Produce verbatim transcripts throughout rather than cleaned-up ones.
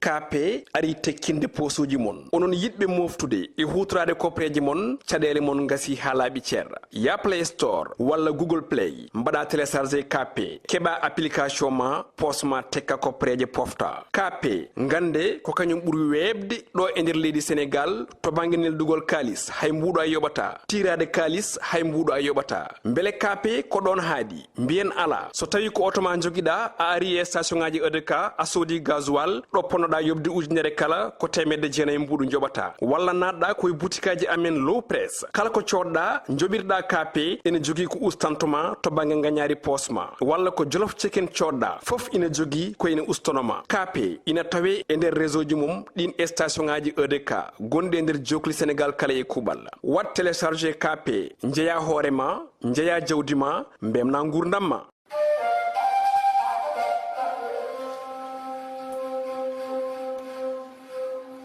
Kaape arii tekkinde poosuuji mon. Onon yiɗɓe mooftude e huutoraade koppereeje mon, caɗeele mon ngasii haa laaɓi cer. Yah Play Store walla Google Play, mbaɗaa télécharger Kaape, keɓaa application ma, poos ma tekka koppereeje pofta. Kaape, ngannde ko kañum ɓuri weeɓde ɗo e nder leydi Senegaal to bannge neldugol kaalis, hay mbuuɗo a yoɓataa. Tiiraade kaalis, hay mbuuɗo a yoɓataa. Mbele Kaape ko ɗoon haaɗi? Mbiyen alaa. So tawii ko oto ma njogiɗaa, a arii e station ŋaaji E D K, a soodii gasoil, ɗo ponnoɗaa yoɓde ujunere kala, ko teemedde jeenayi mbuuɗu njoɓataa. Walla naatɗaa ko e butikaaji amen Low Press. Kala ko coodɗaa, njoɓirɗaa Kaape, ene jogii ko ustantoo ma to bannge ngañaari poos ma. Walla ko Jolof Chicken coodɗaa, fof ina jogii ko ene ustanoo ma. Kaape ina tawee e nder réseau ji mum ɗiin station ŋaaji E D K gonɗi e nder jookli Senegaal kala e kuuɓal. Waɗ télécharger Kaape, njeyaa hoore ma, njeyaa jawdi ma, mbeltinaa nguurndam ma.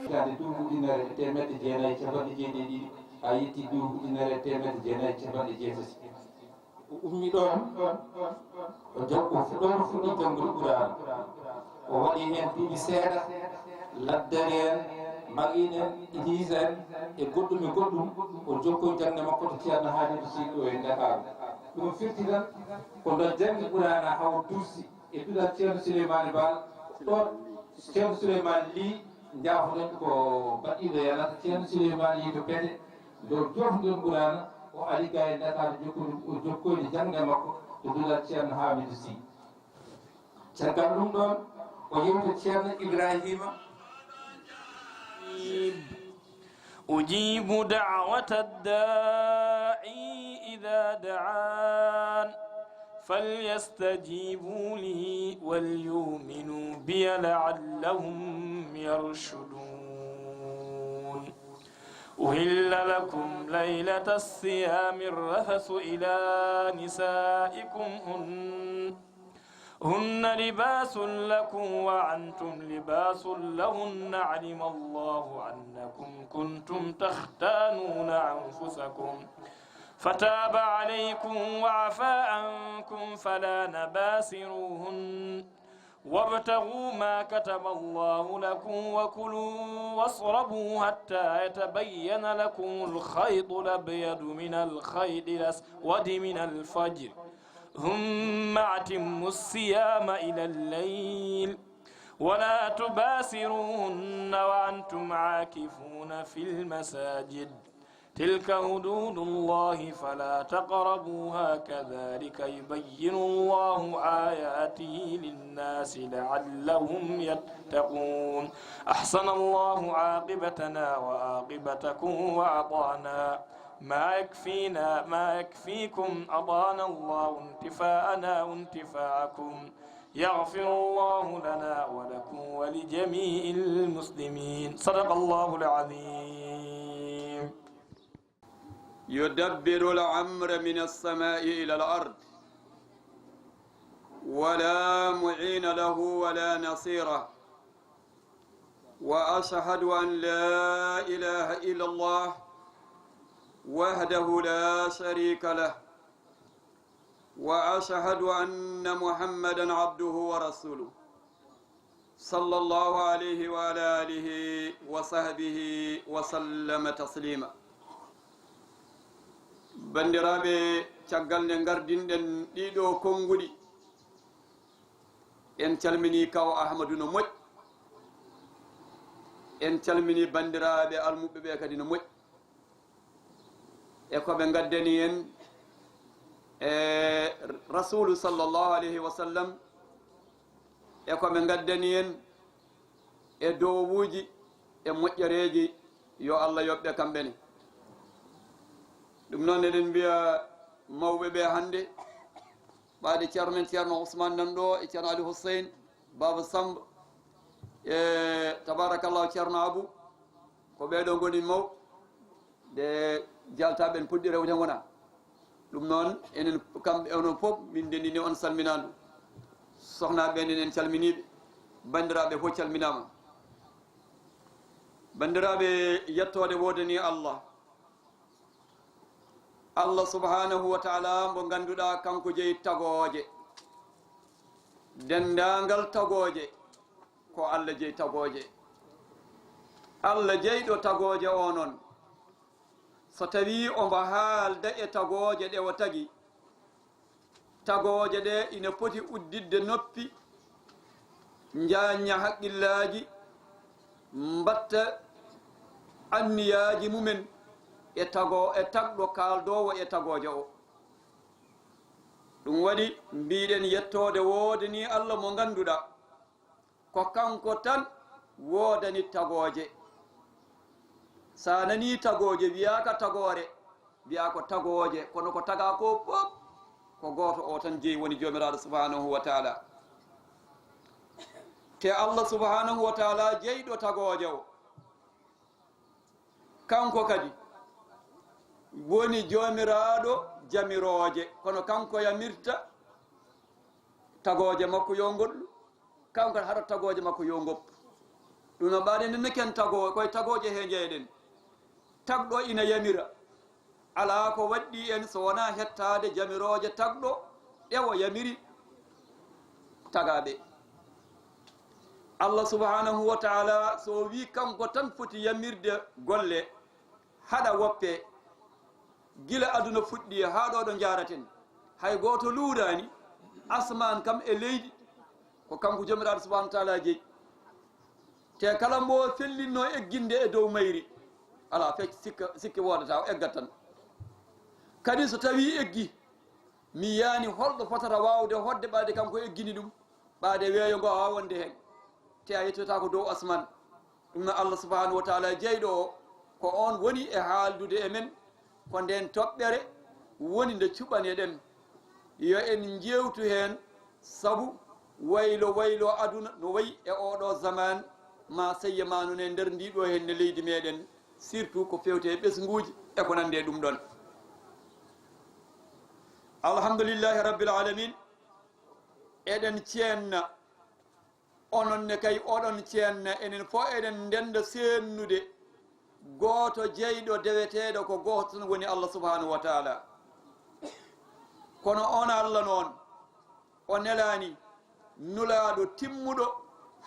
Hitaande duuɓi ujunere e teemedde jeenayi e cappanɗe jeeɗiɗi ɗiɗi, haa yetti duuɓi ujunere e teemedde jeenayi e cappanɗe jeetati. O ummi ɗoon, o jokki ɗoon, fuɗɗi janngude Qur'aana. O waɗi heen duuɓi seeɗa, Laddari en, Maqiin en, Idriisa en, e goɗɗum e goɗɗum. O jokki jaŋde makko to Ceerno Haamidu Sii ɗo e Ndakaaru. Ɗum firti tan ko ɗo janngi Qur'aana haa o dursi e duɗal Ceerno Suleymaani Baal. Ɗoon Ceerno Suleymaani Lii, njaafoɗen ko baɗɗiiɗo yanata. Ceerno Suleymaani Lii to Pete, nde o joofi ɗoon Qur'aana, o ari ga e Ndakaaru, jokkude, o jokkoyde jaŋde makko to duɗal Ceerno Haamidu Sii. Caggal ɗum ɗoon, o yewti Ceerno Ibraahiima. أجيب دعوة الداعي إذا دعان، فليستجيبوا لي وليؤمنوا بي لعلهم يرشدون. أحل لكم ليلة الصيام الرفث إلى نسائكم، هن هن لباس لكم وأنتم لباس لهن، علم الله أنكم كنتم تختانون أنفسكم فتاب عليكم وعفا عنكم، فالآن باشروهن وابتغوا ما كتب الله لكم وكلوا واشربوا حتى يتبين لكم الخيط الأبيض من الخيط الأسود من الفجر، ثم أتموا الصيام إلى الليل ولا تباشروهن وأنتم عاكفون في المساجد، تلك حدود الله فلا تقربوها، كذلك يبين الله آياته للناس لعلهم يتقون. أحسن الله عاقبتنا وعاقبتكم وأعطانا ما يكفينا، ما يكفيكم، أعطانا الله انتفاعنا وانتفاعكم. يغفر الله لنا ولكم ولجميع المسلمين. صدق الله العظيم. يدبر الأمر من السماء إلى الأرض، ولا معين له ولا نصير. وأشهد أن لا إله إلا الله وحده لا شريك له، وأشهد أن محمدا عبده ورسوله، صلى الله عليه وعلى آله وصحبه وسلم تسليما. Banndiraaɓe, caggal nde ngardinɗen ɗiɗo konnguɗi, en calminii Kaw Ahmadu no moƴƴi, en calminii banndiraaɓe almuɓɓe ɓe kadi no moƴƴi. E ko ɓe ngaddani en e Rasuulu sallallahu alayhi wa sallam, e ko ɓe ngaddani en e dowuuji e moƴƴereeji, yo Allah yoɓ ɓe kamɓe ne. Ɗum noon eɗen mbiya mawɓe ɓe hannde, ɓaade ceerno men Ceerno Ousmane nan ɗo e Ceerno Ali Hussein, Baba Samb, e tabarakallahu Ceerno Abu, ko ɓeeɗo ngoni mawɓe. Nde jalta ɓen puɗɗi rewde wona. Ɗum noon, enen kamɓe onon fof, min ndenndini on salminaandu. Sohnaaɓe ɓen, enen calminiiɓe. Banndiraaɓe fof calminaama. Banndiraaɓe, yettoode woodanii Allah. Allah subhanahu wa taala, mbo ngannduɗaa kanko jeyi tagooje. Denndaangal tagooje, Ko Alla jeyi tagooje. Alla jeyɗo tagooje o noon, so tawii omo haalda e tagooje ɗe o tagi, tagooje ɗe ina poti udditde noppi, njañña haqqillaaji, mbaɗta anniyaaji mumen e tago-, e tagɗo kaaldoowo e tagooje o. Ɗum waɗi mbiɗen yettoode woodanii Alla mo ngannduɗaa, ko kanko tan woodani tagooje. So a nanii tagooje, wiyaaka tagoore, wiyaa ko tagooje, kono ko tagaa ko fof, ko gooto o tan jeyi, woni Joomiraaɗo subhaanahu wa taala. Te Alla subhaanahu wa taala jeyɗo tagooje o, kanko kadi woni Joomiraaɗo jamirooje, kono kanko yamirta tagooje makko yo ngoɗɗu, kanko kadi haɗa tagooje makko yo ngoppu. Ɗum no mbaɗen nenne ken tago-, koye tagooje he njeyɗen. Tagɗo ina yamira. Alaa ko waɗɗi en so wonaa hettaade jamirooje tagɗo ɗe o yamiri tagaaɓe. Allah subhanahu wa taala so wii kanko tan foti yamirde golle haɗa woppe, gila aduna fuɗɗi haa ɗo ɗo njaaraten, hay gooto luuraani, asmaan kam e leydi, ko kanko Joomiraaɗo subhanahu wa taala jeyi. Te kala mbo fellinnoo egginde e dow mayri, alaa fecc sikka, sikke woodata, o eggat tan. Kadi so tawii eggi, mi yiyaani holɗo fotata waawde hoɗde ɓaade kanko eggini ɗum, ɓaade weeyo ngo haa wonde heen. Te a yettotaako dow asmaan. Ɗum no Allah subhanahu wa taala jeyɗo o, ko oon woni e haaldude e men, ko ndeen toɓɓere woni nde cuɓaneɗen. Yo en njeewtu heen, sabu waylo waylo aduna no wayi e oo ɗoo zaman, ma seyye ma noon e nder ndii ɗoo heen ne leydi meɗen, surtout ko feewti e ɓesnguuji e ko nandi e ɗum ɗoon. Alhamdulillahi rabbil alamin. Eɗen ceenna. Onon ne kay, oɗon ceenna, enen fof eɗen ndenda seennude gooto jeyɗo deweteeɗo ko gooto tan woni Allah subhanahu wa taala. Kono oon Allah noon, o nelaani nulaaɗo timmuɗo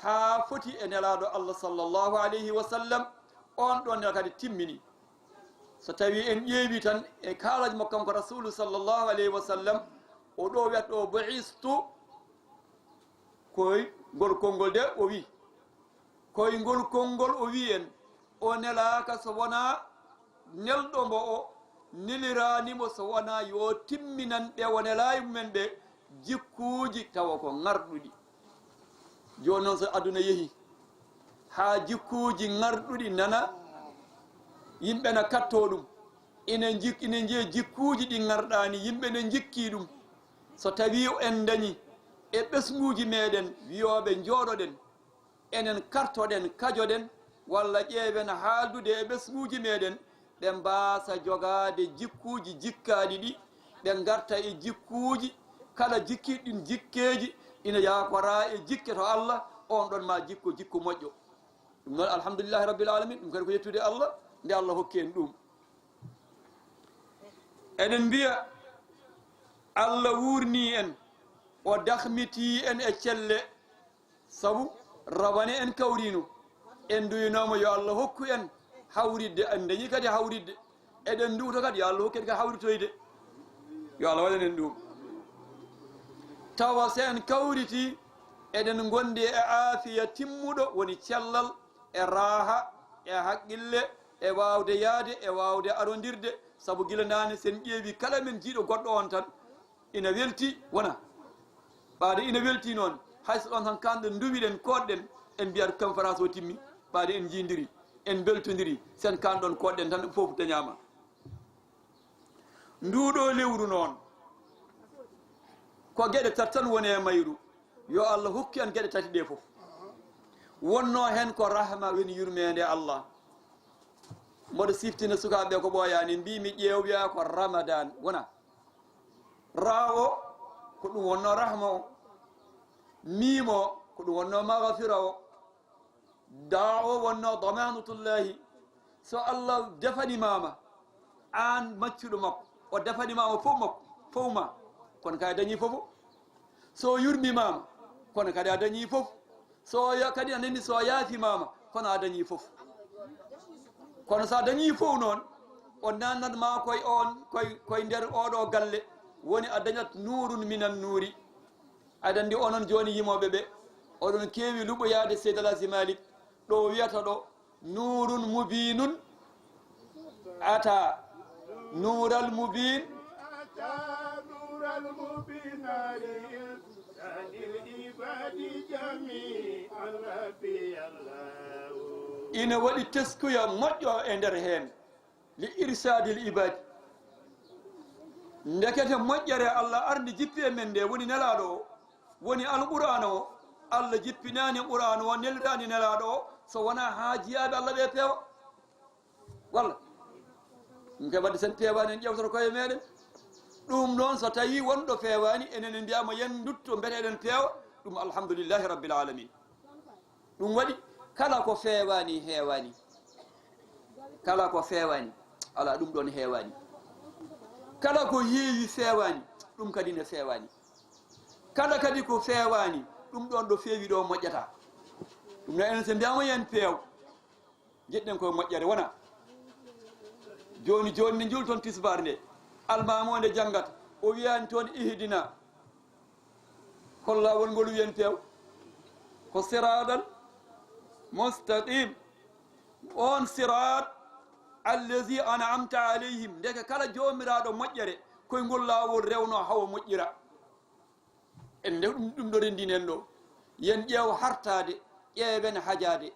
haa foti e nelaaɗo Allah sallallahu alayhi wa sallam, oon ɗoon nela kadi timmini. So tawii en ƴeewi tan e kaalaaji makko kanko Rasulu sallallahu alayhi wa sallam, o ɗo wiyata ɗo bu'istu, koy ngol konngol de o wi, koy ngol konngol o wi en, o nelaaka so wonaa nelɗo mbo o neliraani mo, so wonaa yo timminan ɓe o nelaayi mumen ɓe jikkuuji tawa ko ŋarɗuɗi. Jooni noon so aduna yehi haa jikkuuji ŋarɗuɗi nana, yimɓe na kattoo ɗum, ina njik-, ina njiya jikkuuji ɗi ŋarɗaani, yimɓe ne njikkii ɗum. So tawii en ndañi e ɓesnguuji meɗen wiyooɓe njooɗoɗen, enen kartoɗen, kajoɗen, walla ƴeewen haaldude e ɓesnguuji meɗen, ɓe mbaasa jogaade jikkuuji jikkaaɗi ɗi, ɓe ngarta e jikkuuji, kala jikkiiɗi ɗin jikkeeji ina yaakoraa e jikke to Allah, oon ɗoon ma jikko, jikko moƴƴo. Ɗum noon, alhamdulillahi rabbil alamin, ɗum kadi ko yettude Allah, nde Allah hokki en ɗum. Eɗen mbiya, Allah wuurnii en, o dahmitii en e celle, sabu rawane en kawriino, en nduwinooma yo Allah hokku en hawritde, en ndañii kadi hawritde. Eɗen nduwta kadi, yo Allah hokku en kadi hawritoyde. Yo Allah waɗan en ɗum. Tawa so en kawritii, eɗen ngondi e aafiya timmuɗo, woni cellal, e raaha, e haqqille, e waawde yahde, e waawde arondirde, sabu gila naane sen ƴeewi kala men jiiɗo goɗɗo on tan, ina welti, wona? Ɓaade ina welti noon, hay so ɗon tan kaanɗen nduwiɗen, koɗɗen, en mbiyat conférence o timmi, ɓaade en njiindiri, en mbeltondiri, sen kaanɗon koɗɗen tan fof dañaama. Nduuɗo lewru noon, ko geɗe tati tan woni e mayru. Yo Allah hokku en geɗe tati ɗe fof. Wonno heen ko rahma, woni yurmeende Allah. Mboɗo siftina sukaaɓe ko ɓooyaani, mbiimi ƴeew wiya ko Ramadan, wona? Raa o, ko ɗum wonno rahma o. Miim o, ko ɗum wonno maghfira o. Daa o wonno damanatullahi. So Allah defanimaama, aan maccuɗo makko, o defanimaama fof makko, fof ma, kono kay a dañii fof. So yurmimaama, kono kadi a dañii fof. So ya-, kadi a nani so yaafimaama, kono a dañii fof. Kono so a dañii fof noon, o naatnat ma koye on, koye, koye nder oɗo galle, woni a dañat nuurun minan nuuri. Aɗa anndi onon jooni yimooɓe ɓe, oɗon keewi luɓoyaade Seydi El Hadji Malick, ɗo wiyata ɗo, nuurun mubiinun ata nuural mubiin. أتى نور المبين لإرشاد العباد جميعا ربي الله. Ina waɗi teskuya moƴƴo e nder heen, li irsaadil ibaadi. Ndekete moƴƴere Allah arndi jippi e men nde woni nelaaɗo o, woni Alqur'aana o. Allah jippinaani Qur'aana o, neliraani nelaaɗo o, so wonaa haa jiyaaɓe Allah ɓe peewa. Walla? Ɗum kay wadde sen peewaani en ƴewtoto koye meɗen. Ɗum noon so tawi wonɗo feewaani, enen en mbiyaama yen ndutto mbete eɗen peewa, ɗum alhamdulillahi rabbil alamin. Ɗum waɗi kala ko feewaani heewaani. Kala ko feewaani, ala ɗum ɗoon heewaani. Kala ko heewi feewaani, ɗum kadi ne feewaani. Kala kadi ko feewaani, ɗum ɗoon ɗo feewi ɗo moƴƴata. Ɗum noon enen so mbiyaama yen peew, njiɗɗen koye moƴƴere wona. Jooni jooni nde njulton tisbaar nde, almaami o nde janngata, o wiyaani toon ihdina. Hol laawol ngol wiyen peew? Ko siraatal mustaqim. On siraat allazi an'amta alayhim. Ndeke kala joomiraaɗo moƴƴere, koye ngol laawol rewno hawa moƴƴira. En nde ɗum, ɗum ɗo renndini en ɗo. Yen ƴeew hartaade, ƴeewen hajaade.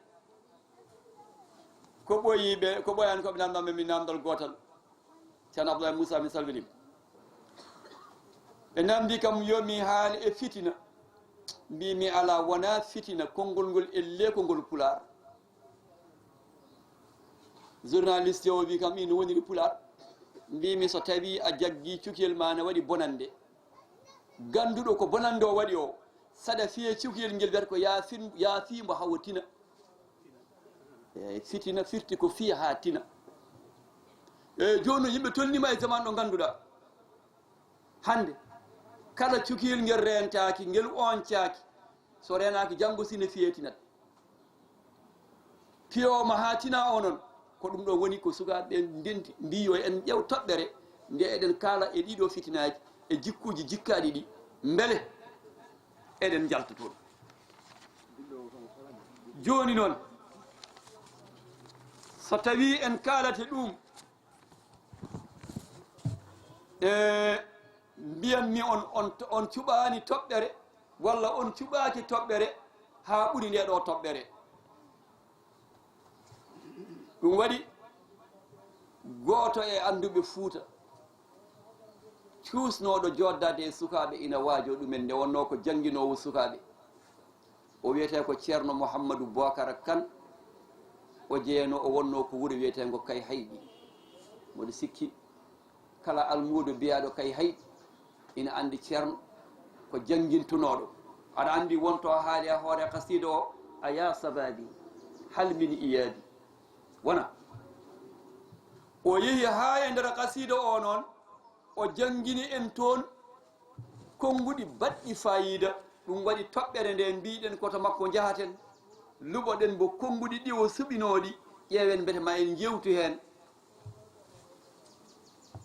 Ko ɓooyi ɓe, ko ɓooyaani ko ɓe naamnoo min naamndal gootal. Ceerno Abdoulaye Moussa, mi salminiima. Ɓe naamndii kam yo mi haal e fitina. Mbii mi alaa, wonaa fitina, konngol ngol ellee ko ngol Pulaar. Journaliste o wii kam, ino woniri Pulaar. Mbii mi so tawii a jaggii cukiyel ma ne waɗi bonannde. Gannduɗo ko bonannde o waɗi o, saɗa fiye cukiyel ngel wiyata ko yaafin-, yaafiimbo hawo tina. Eey, fitina firti ko fiya haa tina. Eey, jooni noon yimɓe tolniima e zaman ɗo ngannduɗaa. Hannde, kala cukiyel ngel reentaaki, ngel ooncaaki, so reenaaki janngo sine fiyetinat. Piyooma haa tinaa o noon, ko ɗum ɗo woni ko sukaaɓe ɓe ndenti, mbii yo en ƴeew toɓɓere nde eɗen kaala e ɗiɗo fitinaaji, e jikkuuji jikkaaɗi ɗi, mbele eɗen njalta toon. Jooni noon, so tawii en kaalate ɗum, e mbiyanmi on, on, on cuɓaani toɓɓere, walla on cuɓaaki toɓɓere haa ɓuri nde ɗo toɓɓere. Ɗum waɗi gooto e annduɓe Fuuta cuusnooɗo jooɗdaade e sukaaɓe ina waajoo ɗumen, nde wonnoo ko jannginoowo sukaaɓe. O wiyetee ko Ceerno Mouhamadou Bocara Kane. O jeyanoo, o wonnoo ko wuro wiyeteengo Kay Hayɗi. Mboɗo sikki kala almuudo biyaaɗo Kay Hayɗi ina anndi Ceerno ko janngintunooɗo. Aɗa anndi wonto haali e hoore qasiida o, "A ya sababi, hal min iyaadi." Wona. O yehi haa e nder qasiida o noon, o janngini en toon konnguɗi baɗɗi faayiida. Ɗum waɗi toɓɓere nde mbiiɗen ko to makko njahaten, luɓoɗen mbo konnguɗi ɗi o suɓinooɗi, ƴeewen mbete ma en njeewtu heen.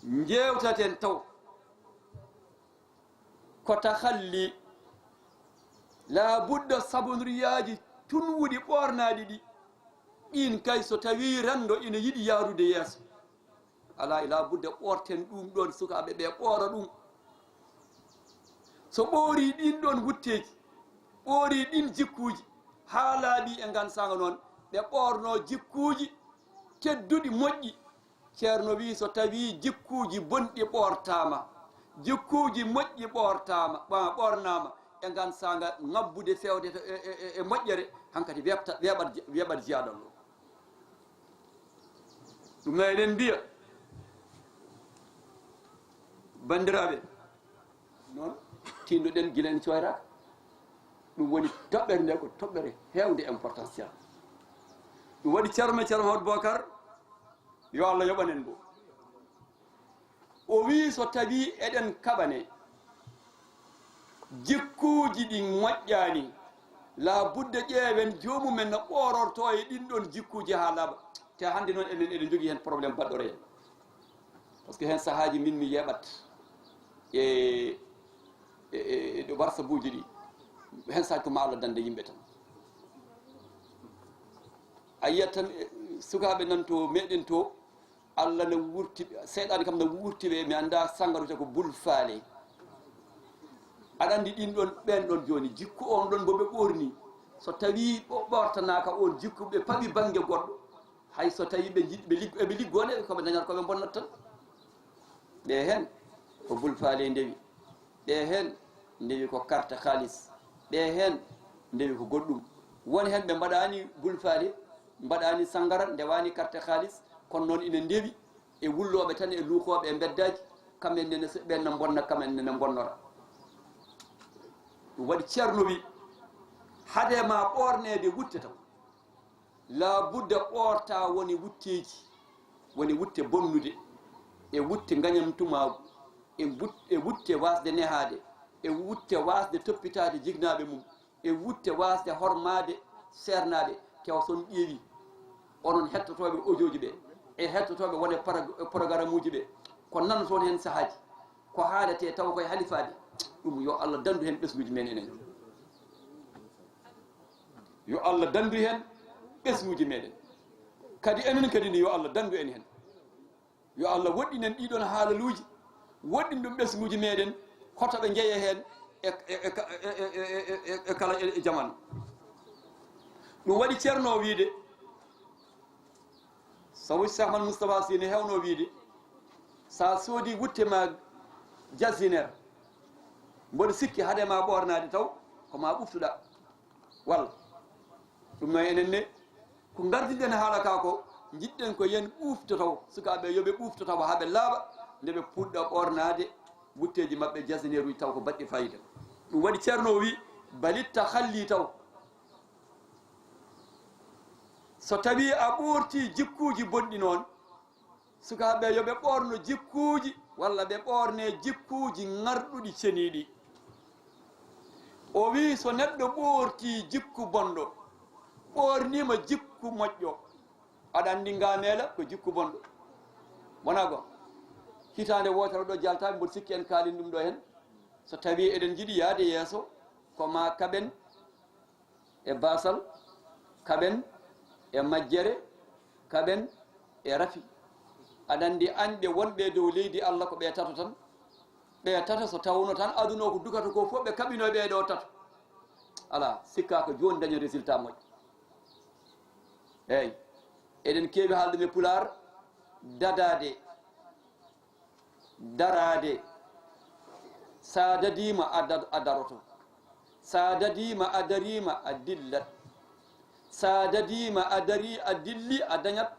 Njeewtaten taw ko tahalli. Laa budda sabonriyaaji tunwuɗi ɓoornaaɗi ɗi, ɗiin kay so tawii renndo ina yiɗi yahrude yeeso, alaa e laa budda ɓoorten ɗum ɗoon, sukaaɓe ɓe ɓoora ɗum. So ɓoorii ɗiin ɗoon wutteeji, ɓoorii ɗiin jikkuuji, haa laaɓii e ngaan saanga noon, ɓe ɓoornoo jikkuuji tedduɗi, moƴƴi. Ceerno wii, so tawii jikkuuji bonɗi ɓoortaama, jikkuuji moƴƴi ɓoortaama, ɓa-, ɓoornaama, e ngaan saanga ŋabbude feewde to, e, e, e, e moƴƴere, hankadi weeɓta, weeɓat, weeɓat jiyaaɗo Allah. Ɗum noon eɗen mbiya, banndiraaɓe, noon tinnoɗen gila en coyraaka. Ɗum woni toɓɓere nde, ko toɓɓere heewde importance, Ceerno. Ɗum waɗi Ceerno, Ceerno Mouhamadou Bocar, yo Allah yoɓan en mbo. O wii, so tawii eɗen kaɓane jikkuuji ɗi moƴƴaani, Laa budda ƴeewen joomumen no ɓoorortoo e ɗin ɗon jikkuuji haa laaɓa. Te hannde noon enen eɗen njogii heen problème baɗɗo reen. Parce que heen sahaaji min mi yeɓat e, e, e, e ɗo warsabuuji ɗi. Heen sahaaji ko ma Allah dande yimɓe tan. A yiyat tan, e, sukaaɓe nan to meɗen to, Allah no wurti, seyɗaani kam no wurti ɓe, mi annda sangaro wiyata ko bul faale. Aɗa anndi ɗin ɗon, ɓen ɗon jooni, jikku on ɗon mbo ɓe ɓorni. So tawi ɓo-, ɓortanaaka on jikku, ɓe pawi bannge goɗɗo. Hay so tawi ɓe njiɗ-, ɓe ligg-, eɓe liggone, ko ɓe dañata ko ɓe bonnata tan. Ɓe heen ko bul faale ndewi. Ɓe heen ndewi ko carte kaalis. Ɓe heen ndewi ko goɗɗum. Won heen ɓe mbaɗaani bul faale, mbaɗaani sanngara, ndewaani carte kaalis, kono noon ina ndewi e wullooɓe tan e luukooɓe e mbeddaaji, kam en nene so ɓeen na mbonna, kam en nene mbonnora. Ɗum waɗi Ceerno wi, hade ma ɓoorneede wutte taw. Laa budda ɓoorta woni wutteeji, woni wutte bonnude, e wutte ngañantumaagu, e but-, e wutte waasde nehaade, e wutte waasde toppitaade jignaaɓe mum, e wutte waasde hormaade seernaaɓe. Kew son ƴeewi, onon hettotooɓe audiooji ɓe, e hettotooɓe wone para-, programmuuji ɓe, ko nanoton heen sahaaji, ko haaletee tawa koye halifaade, ɗum yo Allah danndu heen ɓesnguuji men enen. Yo Allah danndu heen ɓesnguuji meɗen. Kadi enen kadi ne yo Allah danndu en heen. Yo Allah woɗɗinen ɗiɗon haalaluuji, woɗɗin ɗum ɓesnguuji meɗen, hoto ɓe njeya heen e, e, e, e, e kala e, e jamanu. Ɗum waɗi Ceerno o wiide, sabu Cheikh Ahmad Moustapha Sy ne hewno wiide, sa soodi wutte ma jasiner, mboɗo sikki hade ma ɓoornaade taw, ko ma ɓuftuɗa. Walla ɗum noon enen ne, ko ngardiɗen haala ka ko, njiɗɗen ko yen ɓuufto taw, sukaaɓe yo ɓe ɓuufto taw haa ɓe laaɓa, nde ɓe puɗɗa ɓoornaade wutteeji maɓɓe, jasineeruuji taw ko baɗɗi fayida. Ɗum waɗi Ceerno o wi, balitta halli taw. So tawii a ɓoortii jikkuuji bonɗi noon, sukaaɓe yo ɓe ɓoorno jikkuuji, walla ɓe ɓoorne jikkuuji ŋarɗuɗi ceniiɗi. O wii, so neɗɗo ɓoortii jikku bonɗo, ɓoorniima jikku moƴƴo, aɗa anndi ngaameela ko jikku bonɗo. Wonaa goo? Hitaande wootere ɗo jaltaaɓe, mboɗo sikki en kaalin ɗum ɗo heen. So tawii eɗen njiɗi yahde yeeso, ko maa kaɓen e baasal, kaɓen e majjere, kaɓen e rafi. Aɗa anndi añɓe wonɓe dow leydi Allah ko ɓe tato tan. Ɓe tato so tawno tan aduna o ko dukata ko fof ɓe kaɓino ɓe ɗo tato. Alaa, sikka ko jooni daño résultat moƴƴo. Eeyi, eɗen keewi haalde e pulaar, dadaade. Daraade. Sa dadiima a da-, a daroto. Sa dadiima a dariima a dillat. Sa dadiima a darii a dilli a dañat.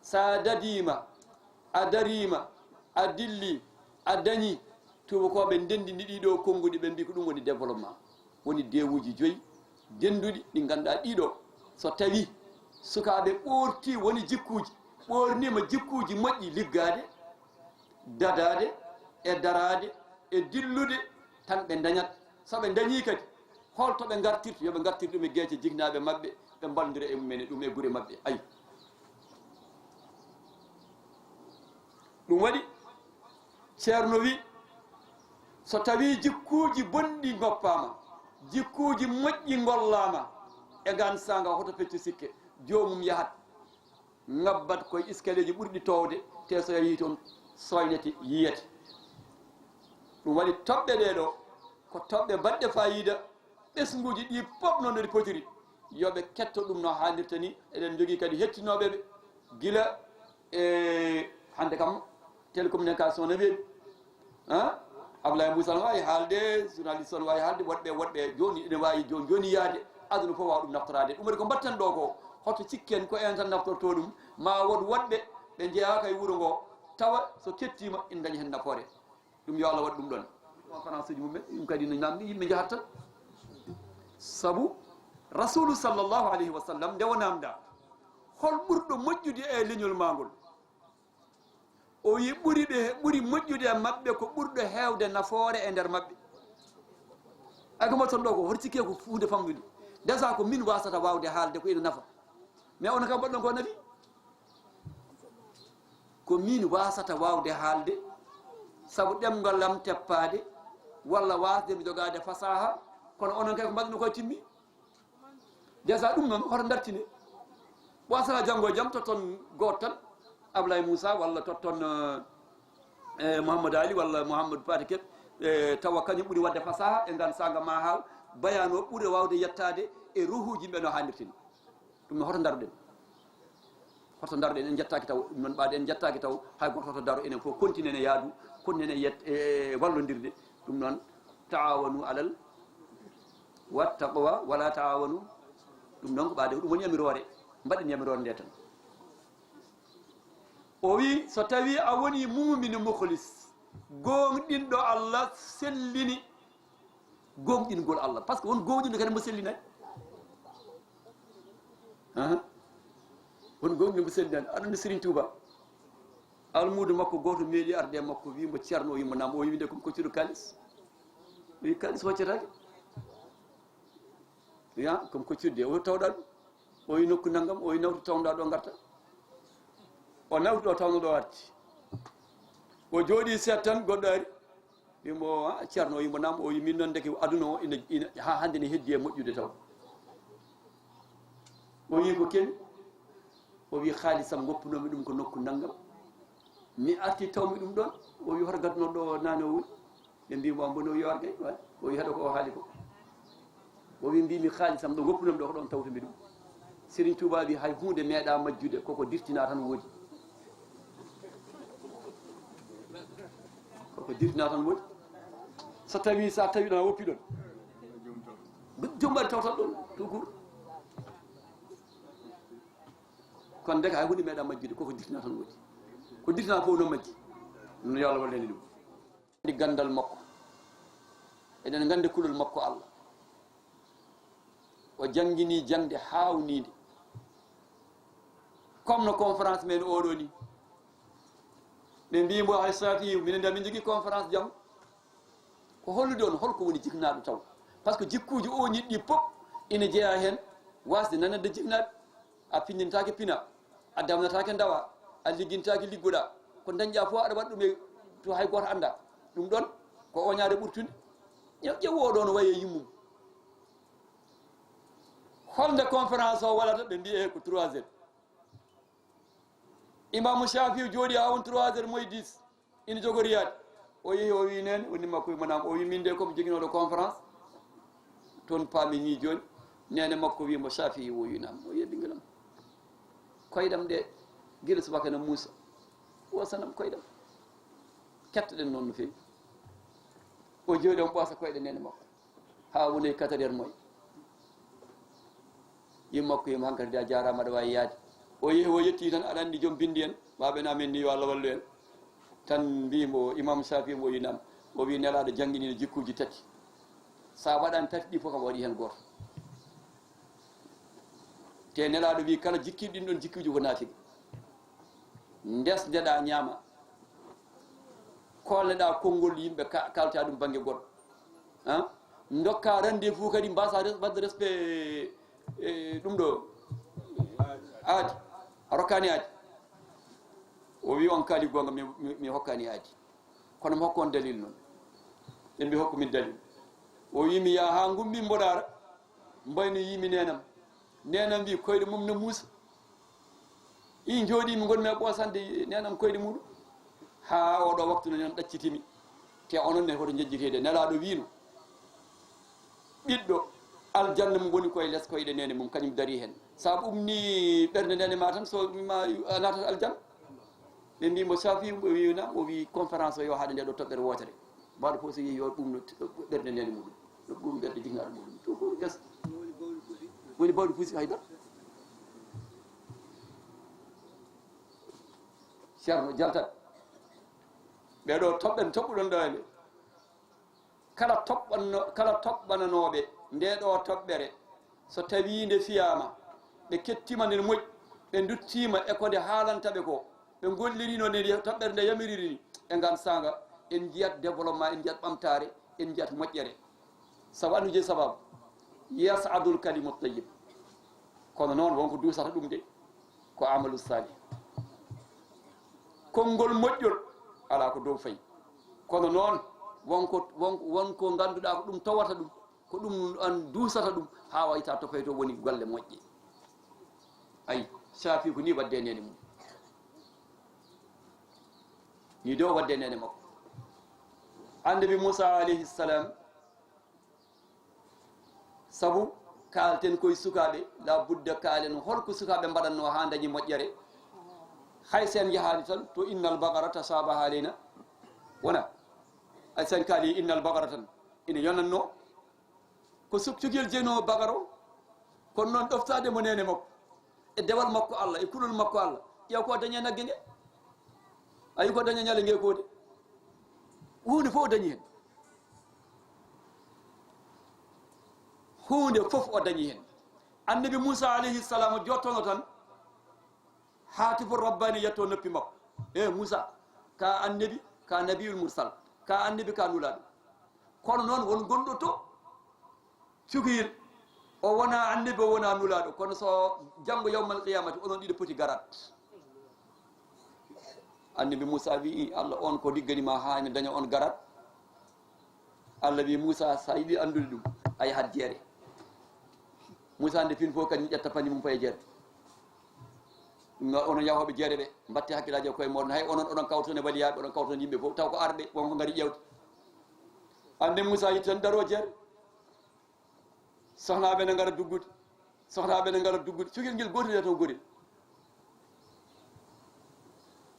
Sa dadiima a dariima a dilli a dañi. Tuubakooɓe ndenndi ndi ɗiɗo konnguɗi ɓe mbi ko ɗum woni développement. Woni deewuuji joyi dennduɗi ɗi ngannduɗaa ɗiɗo. So tawii sukaaɓe ɓoortii woni jikkuuji, ɓoorniima jikkuuji moƴƴi liggaade, dadaade e daraade e dillude tan ɓe ndañat. So ɓe ndañii kadi, hol to ɓe ngartirta? Yo ɓe ngartir ɗum e geece jignaaɓe maɓɓe, ɓe mballondira e mumen e ɗum e gure maɓɓe. Ayi. Ɗum waɗi Ceerno wi, so tawii jikkuuji bonɗi ngoppaama, jikkuuji moƴƴi ngollaama, e gaan saanga hoto feccu sikke, joomum yahat. Ngabbat koye iskaleeji ɓurɗi toowde, te so yahii toon, sooynete, yiyete. Ɗum waɗi toɓɓe ɗee ɗoo, ko toɓɓe baɗɗe faayiida, ɓesnguuji ɗii fof noon no ɗi potiri, yo ɓe ketto ɗum no haanirta ni. Eɗen njogii kadi hettinooɓe ɓe, gila e hannde kam, télécommunication no weeɓi. Hein? Ablaye Moussa no waawi haalde, journaliste o no waawi haalde, woɗɓe, woɗɓe jooni ene waawi jooni, jooni yahde, aduna fof waawa ɗum naftoraade. Ɗum waɗi ko mbaɗten ɗo ko, hoto cikken ko en tan naftortoo ɗum, ma wood woɗɓe ɓe njeyaaka e wuro ngo, tawa so kettiima ina ndaña heen nafoore. Ɗum yo Allah waɗ ɗum ɗon. Conférence uji mum en, ɗum kadi no namdi yimɓe njahat tan. Sabu Rasulu sallallahu alayhi wa sallam nde o namda, hol ɓurɗo moƴƴude e leñol maa ngol? O wi, ɓuri ɓe, ɓuri moƴƴude e maɓɓe ko ɓurɗo heewde nafoore e nder maɓɓe. Ay ko mbaɗton ɗo ko, hoto cikke ko huunde famɗude. Déjà ko min wasata wawde haalde ko ina nafa. Mais onon kam mbaɗɗon ko nafi. Ko min wasata wawde haalde, sabu ɗemngal am teppaade, walla wasde mi jogaade fasaha, kono onon kay ko mbaɗɗon ko timmi. Déjà ɗum noon hoto dartine. Wasata janngo e jam totton gooto tan, Ablaye Moussa walla totton, eh, eh, Mouhamadou Ali walla Mouhamadou Pate Keb, eh, tawa kañum ɓuri wadde fasaha e ngan sanga ma haal, bayano ɓuri wawde yettade e ruhuji ɓe no hannirta ni. Ɗum no hoto daroɗen. Hoto daroɗen, en jettaki taw, ɗum noon ɓaade en jettaki taw, hay goto hoto daro, enen fof continue ne yaadu, continue ne yet-, e, e wallondirde. Ɗum noon, taawanu alal wa taqwa, wala taawanu. Ɗum noon ko ɓaade, ko ɗum woni yamiroore. Mbaɗen yamiroore nde tan. O wi, so tawi a woni mumini mukhlis, gooŋɗinɗo Allah sellini, gooŋɗingol Allah. Parce que won gooŋɗinɗo kadi mo sellinani. Aha. Won gooŋɗinɗo mo sellinani. Aɗa anndi Serigne Touba? Almuudo makko gooto meeɗi arde e makko, wi mo, "Ceerno," o wi mo, "Naam." O wi, "Nde ko mi koccuɗo kaalis." O wi, "Kaalis hoccataake." Wi, "Ah, ko mi koccuɗo de." O wi, "Tawɗa ɗum?" O wi, "Nokku nanngam." O wi, "Nawtu tawɗa ɗo ngarta." O nawti ɗo tawno ɗo arti. O jooɗi seeɗa tan, goɗɗo ari. Wi mo, "Ah, Ceerno," o wi mo, "Naam." O wi, "Min noon ndeke aduna o ina, ina, haa hannde ne heddi e moƴƴude taw." O wi, "Ko kemi?" O wi, "Haalisam goppunoomi ɗum ko nokku nanngam. Mi arti tawmi ɗum ɗoon." O wi, "Hoto gadduno ɗo naane o woni?" Ɓe mbi mo, "Mbo no yo ar gay, wa." O wi, "Haɗa ko o haali ko." O wi, "Mbimi haalisam ɗo goppunoomi ɗo ko ɗoon tawtumi ɗum." Serigne Touba wi, "Hay huunde meeɗa majjude, koko dirtina tan woodi." Koko dirtina tan woodi. So tawi, sa tawi ɗon a woppi ɗon. Jom mbaɗi tawtat ɗon, tout court. Kono ndeke hay huunde meeɗa majjude, koko dirtina tan woodi. Ko dirtina fof no majji. No yo Allah wallani ɗum. Di ganndal makko. Eɗen nganndi kulol makko Allah. O janngini jaŋde haawninde. Comme no conférence men oɗo ni. Ɓe mbi mbo, "Hay Safiyu, minen de min jogii conférence jam." Ko hollude on holko woni jiknaaɗo taw? Parce que jikkuuji o ñiɗɗi pop ina jeyaa heen wasde nanande jiknaaɓe. A pinndintaake pina, a damnataake ndawa, a liggintaake liggoɗa. Ko dañƴa fof aɗa waɗa ɗum e to hay gooto annda. Ɗum ɗon ko oñaade ɓurtude. Ƴeew, ƴeew o ɗo no wayi e yummum. Holnde conférence o waɗata? Ɓe mbiye ko trois heures. Imaamu Shaafi'i jooɗi haa won trois heures moins dix. Ina jogori yaade. O yehi, o wi neene, o nima koye mo naam. O wi, "Min de ko mi joginooɗo conférence." Toon paami ni jooni. Neene makko wi mo, "Shaafi'i?" O wi, "Naam." O wi, "Ɓinngel am, koyɗam ɗe gila subaka ene muusa. Woosanam koyɗam." Kettoɗen noon no feewi. O jooɗi, on ɓoosa koyɗe neene makko. Haa woni e quatre heures moins. Yimɓe makko yimo hankadi de a jaaraama, aɗa waawi yaade. O yehi, o yetti tan, aɗa anndi joom binndi en, maa ɓe amin ni yo Allah wallu en. Tan mbii mo, Imam Shaafi'i mo yinam. O wii Nelaaɗo jannginino jikkuuji tati. So a waɗaani tati ɗi fof kam, a waɗii heen gooto. Te Nelaaɗo wii kala jikkiiɗo ɗin ɗon jikkuuji ko naafiqi. Ndesdeɗaa ñaama. Koolneɗaa konngol yimɓe ka-, kalta ɗum bannge goɗɗo. Han? Ndokka rendez-vous kadi, mbasa res-, waɗde respect, e, ɗum ɗo. Aadi. A rokkaani aadi. O wii on kaali goonga, mi, mi, mi hokkaani aadi. Kono mi hokka on dalil noon. Ɓe mbi hokku min dalil. O wii mi yaha haa ngummi mboɗaara. Mbayno yiimi neenam. Neenam wii koyɗe mum no muusa. Ii njooɗiimi ngonmi e ɓoosande neenam koyɗe muɗum. Haa oɗo waktu no noon ɗaccitimi. Te onon ne hoto njejjiteede. Nelaaɗo wiino, ɓiɗɗo aljanna mum woni koye les koyɗe neene mum, kañum darii heen. Sabu ɗum ni ɓernde neene ma tan, so ma a naatat aljanna. Ɓe mbii mo Safi, o wii naam, o wii conférence o yo haɗe nde ɗo toɓɓere wootere. Mbaɗo fof so yehi yo ɗum no ɓernde neene muɗum. No ɗum ɓernde jiknaaɗo muɗum. Ɗum ko gas. Woni bawɗi fusi haydara. Ceerno jaltat. Ɓee ɗo toɓɓen toɓɓuɗon ɗo e nde. Kala toɓɓanno-, kala toɓɓananooɓe ndee ɗoo toɓɓere, so tawii nde fiyaama, ɓe kettiima nde moƴƴi, ɓe nduttiima e ko nde haalanta ɓe ko, ɓe ngolliriino nde toɓɓere nde yamiriri ni, e ngaan saanga, en njiyat développement, en njiyat ɓamtaare, en njiyat moƴƴere. Sabu anndi jey sababu. Yas'adul kalimu tayyib. Kono noon, won ko duusata ɗum de, ko amalu salih. Konngol moƴƴol, alaa ko dow fayi. Kono noon, won ko, won, won ko ngannduɗaa ko ɗum towata ɗum, ko ɗum an duusata ɗum, haa wayta to fayi to woni golle moƴƴe. Ayi, Saafi ko ni waɗde neene mum. Ni do waɗde neene makko. Annabi Muusa alayhi salam, sabu kaalten koye sukaaɓe, la budda kaalen holko sukaaɓe mbaɗatnoo haa ndañi moƴƴere. Hay so en njahaani tan to innal baqara tashabaha alayna, wona? Hay so en kaali innal baqara tan, ina yonatnoo ko suk-, cukalel jeynoowo baqara o, kono noon ɗoftaade mo neene makko, e dewal makko Allah, e kulol makko Allah, ƴeew ko o dañi e nagge nge. A yi ko dañi e ñale nge ko de. Huunde fof o dañi heen. Huunde fof o dañi heen. Annabi Muusa alayhi salam o jottono tan, haatifu rabbaani yetto noppi makko. E Muusa, ka annabi, ka nabiyul mursal, ka annabi, ka nulaaɗo. Kono noon won gonɗo to cukalel, o wona annabi, o wona nulaaɗo, kono so janngo yawmal qiyamati, onon ɗiɗo poti garat. Annabi Muusa wi, "I Allah, on ko liggani ma haa ene daña on garat?" Allah wi, "Muusa, so a yiɗi anndude ɗum, a yahat jeere." Muusa nde fin fof kadi ƴetta pañi mum faye jeere. Ɗum noon, onon yahooɓe jeere ɓe, mbatte hakkillaaji e koye mooɗon. Hay onon, oɗon kawta toon e waliyaaɓe, oɗon kawta toon yimɓe fof, taw ko arɓe, won ko ngari ƴeewde. Annabi Muusa yitti tan daroo jeere. Sohnaaɓe ne ngara duggude, sohnaaɓe ne ngara duggude, cukalel ngel gootel wiyata o gorel.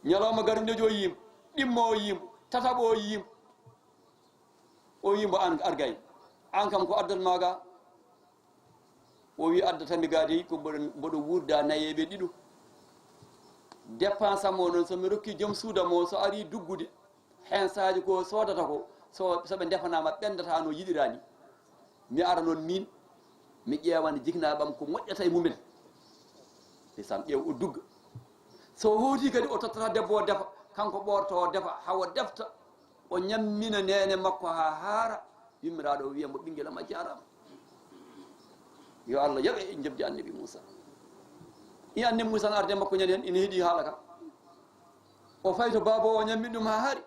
Ñalawma garundejo o yiimo, ɗimmo o yiimo, tataɓo o yiimo. O wiimo, "An argay, an kam ko addat ma ga?" O wi, "Addatami ga dey ko mboɗo, mboɗo wuurda nayeeɓe ɗiɗo. Dépense am o noon, so mi rokki joom suudu am o, so ari duggude, heen saaji ko soodata ko, so, so ɓe ndefanaama ɓenndata no yiɗiraa ni. Mi ara noon miin, mi ƴeewana jiknaaɓe am ko moƴƴata e mumen." Ndeysaan, ƴeew o dugga. So hooti kadi o tottata debbo o defa, kanko ɓoorto o defa, hawa defta, o ñammina neene makko haa haara, yummiraaɗo o wiya mo, "Ɓinngel am a jaaraama." Yo Allah yoɓe e njoɓdi annabi Muusa. I annabi Muusa no arde makko ñande heen, ina heɗi haala ka. O fayi to baaba o, o ñammin ɗum haa haari.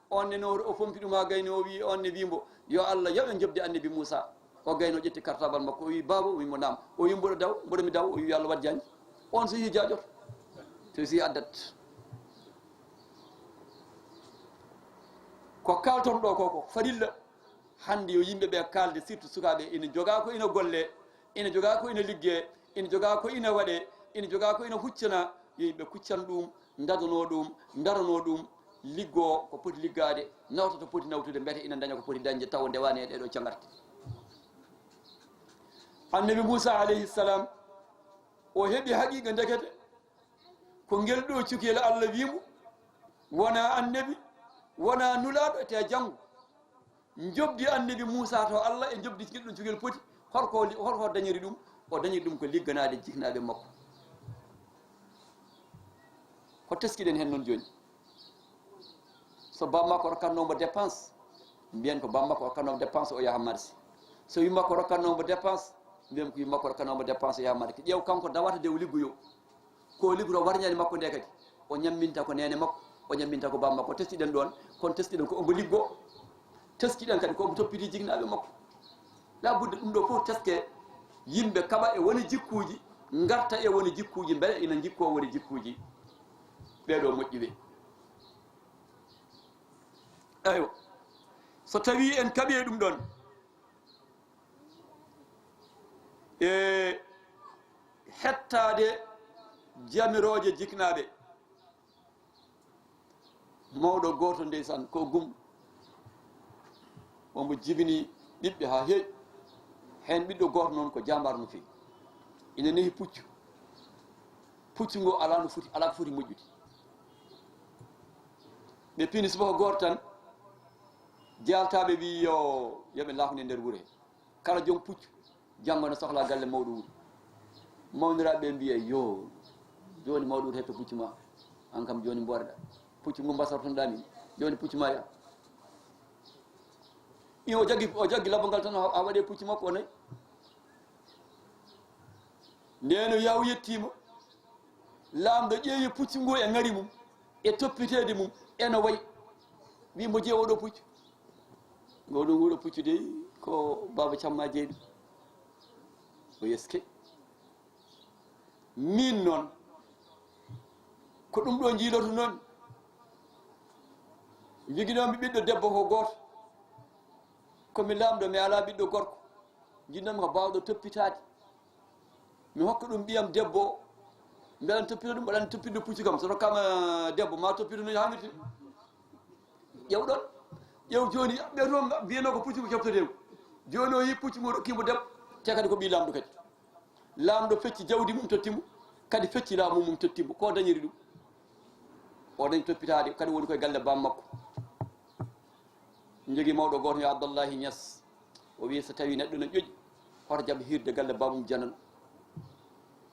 On ne no o fompi ɗum haa gayni, o wi, on ne wi mbo, "Yo Allah yoɓe njoɓdi annabi Muusa." O gayno ƴetti kartabal makko, o wi, "Baaba?" O wi mo, "Naam." O wi, "Mboɗo daw, mboɗo mi daw." O wi, "Yo Allah waɗ jaañ." On so yehi jaajoto. So yehi addat. Ko kaalton ɗo ko, ko farilla. Hannde yo yimɓe ɓe kaalde, surtout sukaaɓe, ina jogaa ko ina golle, ina jogaa ko ina liggee, ina jogaa ko ina waɗee, ina jogaa ko ina huccana, yo yimɓe kuccan ɗum, ndadanoo ɗum, ndaranoo ɗum, liggoo ko poti liggaade, nawta to poti nawtude, mbete ina ndaña ko poti dañde, tawa ndewaani e ɗeeɗoo caŋarte. Annabi Muusa alayhi salam, o heɓi haqiiqa ndekete, ko ngel ɗo cukalel Allah wii mo, wona annabi, wona nulaaɗo, te janngo. Njoɓdi annabi Muusa to Allah e njoɓdi ngel ɗon cukalel poti, holko li-, holko dañiri ɗum? O dañiri ɗum ko ligganaade jiknaaɓe makko. Ko teskiɗen heen noon jooni. So baaba makko rokkatnoo mo dépense, mbiyen ko baaba makko rokkatnoo mo dépense, o yaha marché. So yumma makko rokkatnoo mo dépense, mbiyen ko yumma makko rokkatnoo mo dépense, o yaha marché. Ƴeew kanko dawata de o liggoyo. Ko liggoro warñaani makko nde kadi, o ñamminta ko neene makko, o ñamminta ko baaba makko. Teskiɗen ɗoon, kono teskiɗen ko omo liggoo. Teskiɗen kadi ko omo toppiti jiknaaɓe makko. Labudde ɗum ɗo fof teske, yimɓe kaɓa e woni jikkuuji, ngarta e woni jikkuuji, mbele ina njikkoo woni jikkuuji ɓee ɗo moƴƴi ɓe. Eywa. So tawii en kaɓii ɗum ɗoon, e hettaade jamirooje jiknaaɓe. Mawɗo gooto, ndeysaan, ko gum, omo jibini ɓiɓɓe haa heewi. Heen ɓiɗɗo gooto noon ko jaambaar no feewi. Ina nehi puccu. Puccu ngo alaa no foti, alaa ko foti moƴƴude. Ɓe pini subaka gooto tan, jaaltaaɓe mbii yo, yo ɓe laafne nder wuro he. Kala joom puccu, janngo no sohla galle mawɗo wuro. Mawniraaɓe ɓe mbiya, "Yo, jooni mawɗo wuro hetto puccu ma. Aan kam jooni mboorɗa. Puccu ngu mbasortonoɗaa min. Jooni puccu ma ya." Iyo, o jaggi, o jaggi labbo ngal tan, o, o waɗi e puccu makko o nayi. Ndeen o yaw yettiima, Laamɗo ƴeewi puccu ngu e ŋari mum, e toppiteede mum, e no wayi. Wii mo, "Jee oɗo puccu." Ngoɗo nguɗo puccu de ko baaba Camma jeyi ɗum. O yeske. Min noon, ko ɗum ɗo njiiloto noon. Njoginoomi ɓiɗɗo debbo ko gooto. Ko mi laamɗo, mi alaa ɓiɗɗo gorko. Njiɗnoomi ko baawɗo toppitaade. Mi hokka ɗum ɓiyam debbo o. Mbeɗa toppito ɗum, mbaɗa toppito puccu kam. So rokkaama debbo, ma toppito no haanirta. Ƴeew ɗon. Ƴeew jooni, ɓe toon mbiyano ko puccu ko coftoteewu. Jooni o yi puccu mo rokki mo debbo. Te kadi ko ɓii laamɗo kadi. Laamɗo fecci jawdi mum totti mo. Kadi fecci laamu mum totti mo. Ko dañiri ɗum? O dañi toppitaade, kadi woni koye galle baam makko. Njogii mawɗo gooto, yo Abdallahi Ñas. O wiyi, so tawii neɗɗo no ƴoƴi, hoto jaɓ hiirde galle baamum janano.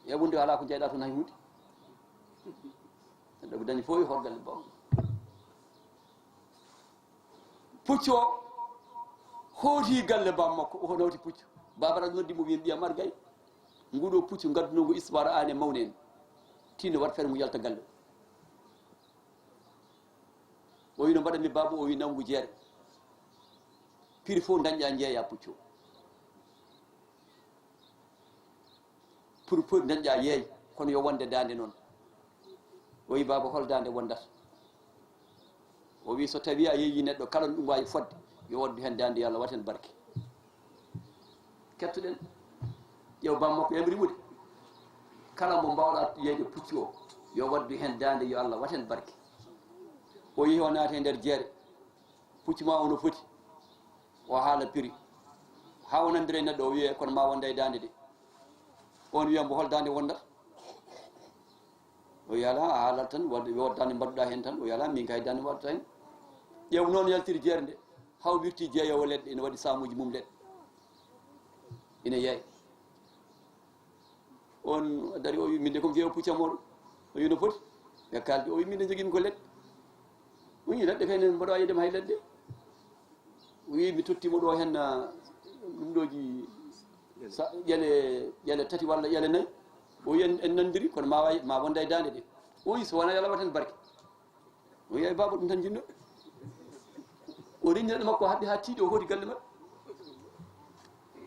E wonde alaa ko jeyɗaa toon hay huunde. Neɗɗo ko dañi fof yo hoto galle baamum. Puccu o hooti galle baam makko, o nawti puccu. Baaba Rajo noddi mo, wiyi, "Ɓiyam, ar gay. Nguɗo puccu ngadduno ngu histoire aan e mawne en. Tinno waɗ feere ngu yalta galle." O wi, "No mbaɗanmi baaba?" O wi, "Nawngu jeere. Prix fof dañɗaa njeeya puccu o. Pour fof dañɗaa yeey, kono yo wonde daande noon." O wi, "Baaba, hol daande wondata?" O wi, "So tawii a yeeyii neɗɗo kala no ɗum waawi fodde, yo waddu heen daande, yo Allah wat heen barke." Kettoɗen. Ƴeew baam makko yamri mo de. Kala mbo mbaawɗaa yeeyde puccu o, yo waddu heen daande, yo Allah wat heen barke. O yehi, o naati e nder jeere. Puccu ma o no foti? O haala prix. Haa o nanndira e neɗɗo, o wiya, "Kono ma wonda e daande de." On wiya mbo, "Hol daande wondata?" O wiya, "Alaa, a haalat tan, wadde, wadde daande mbaɗuɗaa heen tan." O wiya, "Alaa, min kay daande mbaɗuɗaa heen." Ƴeew noon yaltiri jeere nde, hawbirti jeeyoowo leɗɗe, ene waɗi saamuuji mum leɗɗe. Ina yeey. On dari, o wi, "Min de ko mi jeeyo puccam oɗo." O wi, "No foti?" Ɓe kaaldi, o wi, "Min de njogiimi ko leɗɗe." O wi, "Leɗɗe kay ne mboɗo wawi yeddema hay leɗɗe." O wi, "Mi tottimo ɗo hen, ah, ɗum ɗoji sa-, ƴele, ƴele tati walla ƴele nayi." O wi, "En, en nandiri, kono ma wawi, ma wonda e dande de." O wi, "So wona yo Allah wat hen barke." O wiya, "Baaba, ɗum tan jinno." O renndi neɗɗo makko, haɓɓi haa tiiɗi, o hooti galle maɓɓe.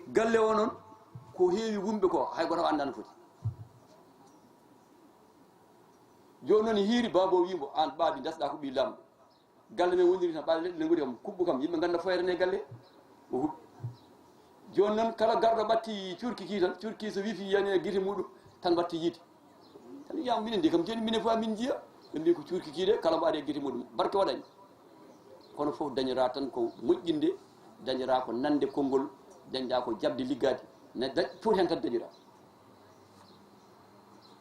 Galle o noon, ko heewi wumɓe ko, hay goto anndaa no foti. Jooni noon hiiri, baaba o wii mo, "Aan ɓaabi, ndesɗaa ko ɓii laamɗo. Galle men woniri tan, ɓaade leɗɗe ne ngoni kam, kuɓɓu kam, yimɓe ngannda foyre nde galle." O huɓɓi. Jooni noon, kala garɗo ɓatti cuurki ki tan, cuurki so wifi yani e gite muɗum, tan watti yiide. Tan wiya, "Minen de kam, jooni minen fof amin njiya." Ɓe mbi ko cuurki ki de, kala mbo ari e gite muɗum, barke waɗani. Kono fof dañira tan ko moƴƴinde, dañira ko nande konngol, dañɗa ko jaɓde liggaade. Ne dañ-, fof heen tan dañira.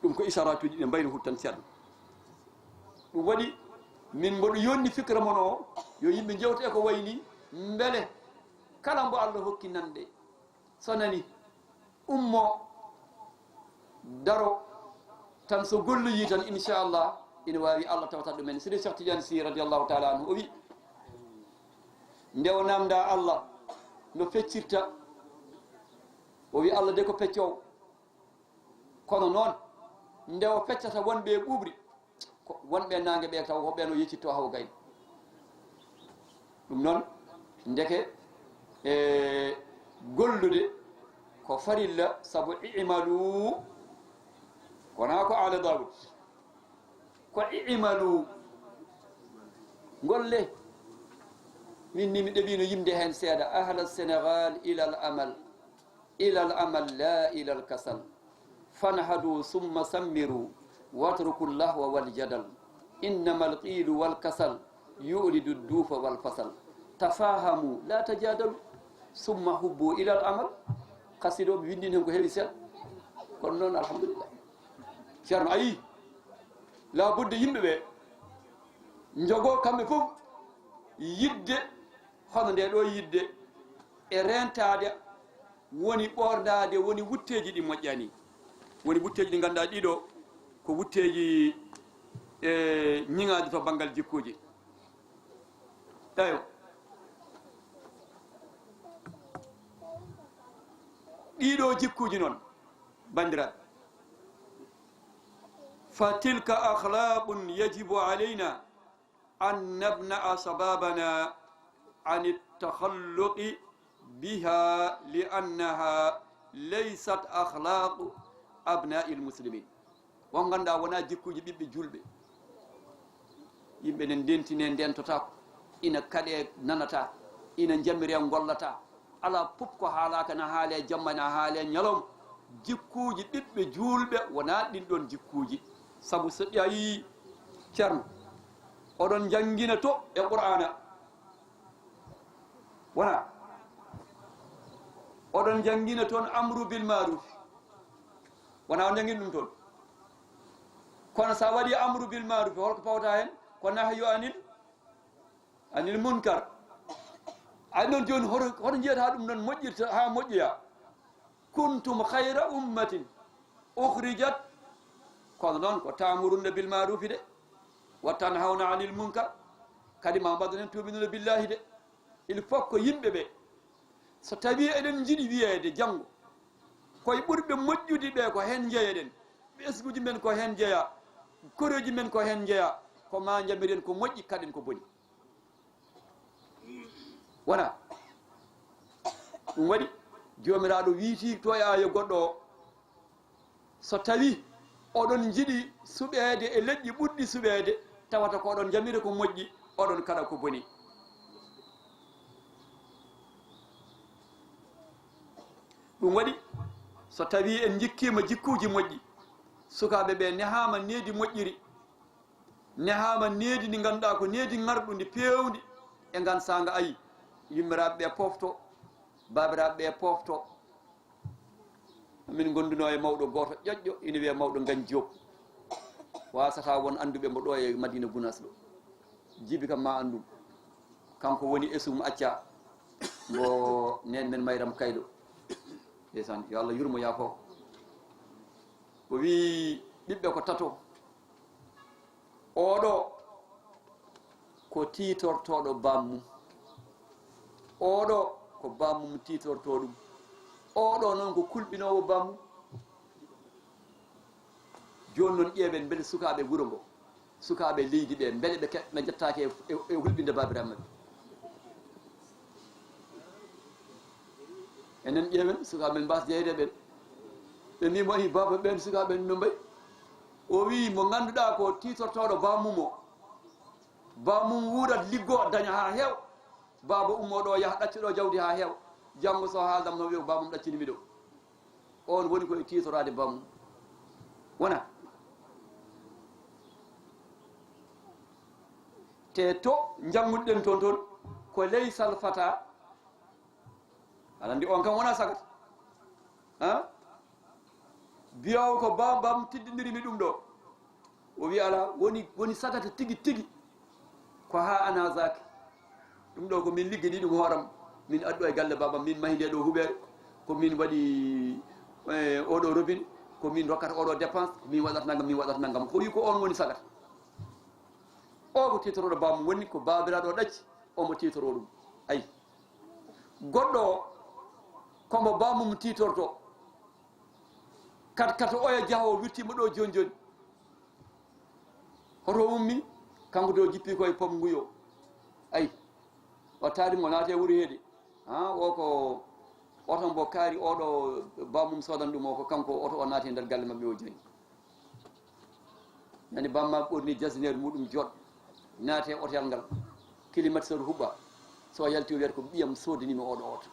Ɗum ko isaratuuji ɗi mbayno huttan ceerno. Ɗum waɗi min mboɗo yonni fikra mon o, yo yimɓe njewte e ko wayi ni, mbele kala mbo Allah hokki nande, so nani, ummo, daro, tan so golloyi tan, inchallah, ina waawi Allah tawata ɗumen. Sidi Cheikh Tidiane Sy, radiallahu taala anhu, o wi, nde o namda Allah no feccirta, o wi, "Allah de ko peccowo." Kono noon, nde o feccata wonɓe e ɓuuɓri, ko wonɓe naange ɓe taw, ko ɓen o yeccitto haw gayni. Ɗum noon, ndeke, e, gollude ko farilla, sabu i'malu, ko na ko Aala Daawuud. Ko i'malu, ngolle. Min ni mi ɗeɓino yimde heen seeɗa. Ahla Senegal ilal amal. إلى العمل لا إلى الكسل. فانهضوا ثم ثمروا واتركوا اللهو والجدل. إنما القيل والكسل يولد الدوف والفسل. تفاهموا لا تجادلوا ثم هبوا إلى العمل. Qasida o mi winndii heen ko heewi sel. Kono noon, alhamdulillah. Ceerno, a yii, labudde yimɓe ɓe njogoo kamɓe fof yiɗde hono nde ɗo yiɗde e reentaade woni ɓoornaade, woni wutteeji ɗi moƴƴani. Woni wutteeji ɗi ngannduɗaa ɗiɗo ko wutteeji, e, ñiŋaaji to banngal jikkuuji. Eywa. Ɗiɗo jikkuuji noon, banndiraaɓe, فتلك أخلاق يجب علينا أن نمنع شبابنا عن التخلق بها لأنها ليست أخلاق أبناء المسلمين. On nganndaa wonaa jikkuuji ɓiɓɓe juulɓe. Yimɓe ne ndentine ndentotaako, ina kaɗe nanata, ina njamire ngollata. Alaa fof ko haalaaka na haalee jamma, na haalee ñalawma. Jikkuuji ɓiɓɓe juulɓe wonaa ɗin ɗon jikkuuji. Sabu so ƴayi ceerno, oɗon njanngina to e Qur'aana. Wonaa? Oɗon njanngina toon amru bil maarufi. Wonaa on njanngini ɗum toon? Kono so a waɗii amru bil maarufi, holko fawta heen? Ko nahyu anil, anil munkar. Ay noon jooni, hoto, hoto njiyata ɗum noon moƴƴirta haa moƴƴoya. Kuntum khayra ummatin ukhrijat. Kono noon ko ta'muruna bil maarufi de, wa tanhawna anil munkar. Kadi ma mbaɗɗon heen tu'minuna billahi de. Il faut ko yimɓe ɓe, so tawii eɗen njiɗi wiyeede janngo, koye ɓurɓe moƴƴude ɓe ko heen njeyeɗen, ɓesnguuji men ko heen njeya, koreeji men ko heen njeya, ko ma njamiren ko moƴƴi, kaɗen ko boni. Wonaa? Ɗum waɗi Joomiraaɗo wiyti to e aaya goɗɗo o, so tawii oɗon njiɗi suɓeede e leƴƴi ɓurɗi suɓeede, tawata ko oɗon njamira ko moƴƴi, oɗon kaɗa ko boni. Ɗum waɗi, so tawii en njikkiima jikkuuji moƴƴi, sukaaɓe ɓe nehaama needi moƴƴiri, nehaama needi ndi ngannduɗaa ko needi ŋarɗundi, peewndi, e ngaan saanga, ayi, yummiraaɓe ɓe poofto, baabiraaɓe ɓe poofto. Min ngondunoo e mawɗo gooto ƴoƴƴo, ina wiyee mawɗo Ngañ Joob. Waasataa won annduɓe mbo ɗo e Madina Gunaas ɗo. Jibi kam ma anndum. Kanko woni esum acca mbo neen men Mayram Kayɗo. Ndeysaan, yo Allah yurmo yaafo. O wii ɓiɓɓe ko tato. Oɗo ko tiitortooɗo bammum. Oɗo ko bammum tiitortoo ɗum. Oɗo noon ko kulɓinoowo bammum. Jooni noon ƴeewen mbele sukaaɓe wuro ngo, sukaaɓe leydi ɓe, mbele ɓe ke-, ɓe njettaaki e, e, e hulɓinde baabiraaɓe maɓɓe. Enen ƴeewen sukaaɓe men mbaas jeyde ɓen. Ɓe mbii mo, "Ayi, baaba ɓeen sukaaɓe no mbayi?" O wii, "Mo ngannduɗaa ko tiitortooɗo bammum o, bammum wuurat, liggoo, daña haa heew. Baaba ummoo ɗo, yaha ɗacca ɗo jawdi haa heew. Janngo so haaldam no wiya ko bammum ɗaccini mi ɗo." Oon woni ko e tiitoraade bammum. Wona? Te to njannguɗen toon toon, ko leysal fata. Aɗa anndi on kam wona sagat. Ha? Biyoowo ko bam, bam tiddindiri mi ɗum ɗo. O wi alaa, woni, woni sagata tigi tigi. Ko haa ana zaaki. Ɗum ɗo ko min liggidi ɗum hooram. Min addu e galle babam, min mahi nde ɗo huɓeere. Ko min waɗi, eh, oɗo robinet, ko min rokkata oɗo dépense, ko min waɗata nangam, min waɗata nangam. Ko wi ko on woni sagata. O ko tiitorooɗo bamum woni ko baabiraaɗo o ɗacci, omo tiitoroo ɗum. Ayi. Goɗɗo o, ko mbo bamum tiitorto. Kat, kat oya jaho wirtiima ɗo jooni jooni. Hoto ummi, kanko to jippi koye pom nguyo. Ayi. O taari mo naate wuro heedi. Ha, o ko oto mbo kaari oɗo bamum sodan ɗum o, ko kanko oto o naati e nder galle maɓɓe o joni. Nani bamma ɓorni jasineer muɗum joɗ, naate e otel ngal, climatiseur huɓɓa, so yalti o wiyata ko ɓiyam sodani mi oɗo oto.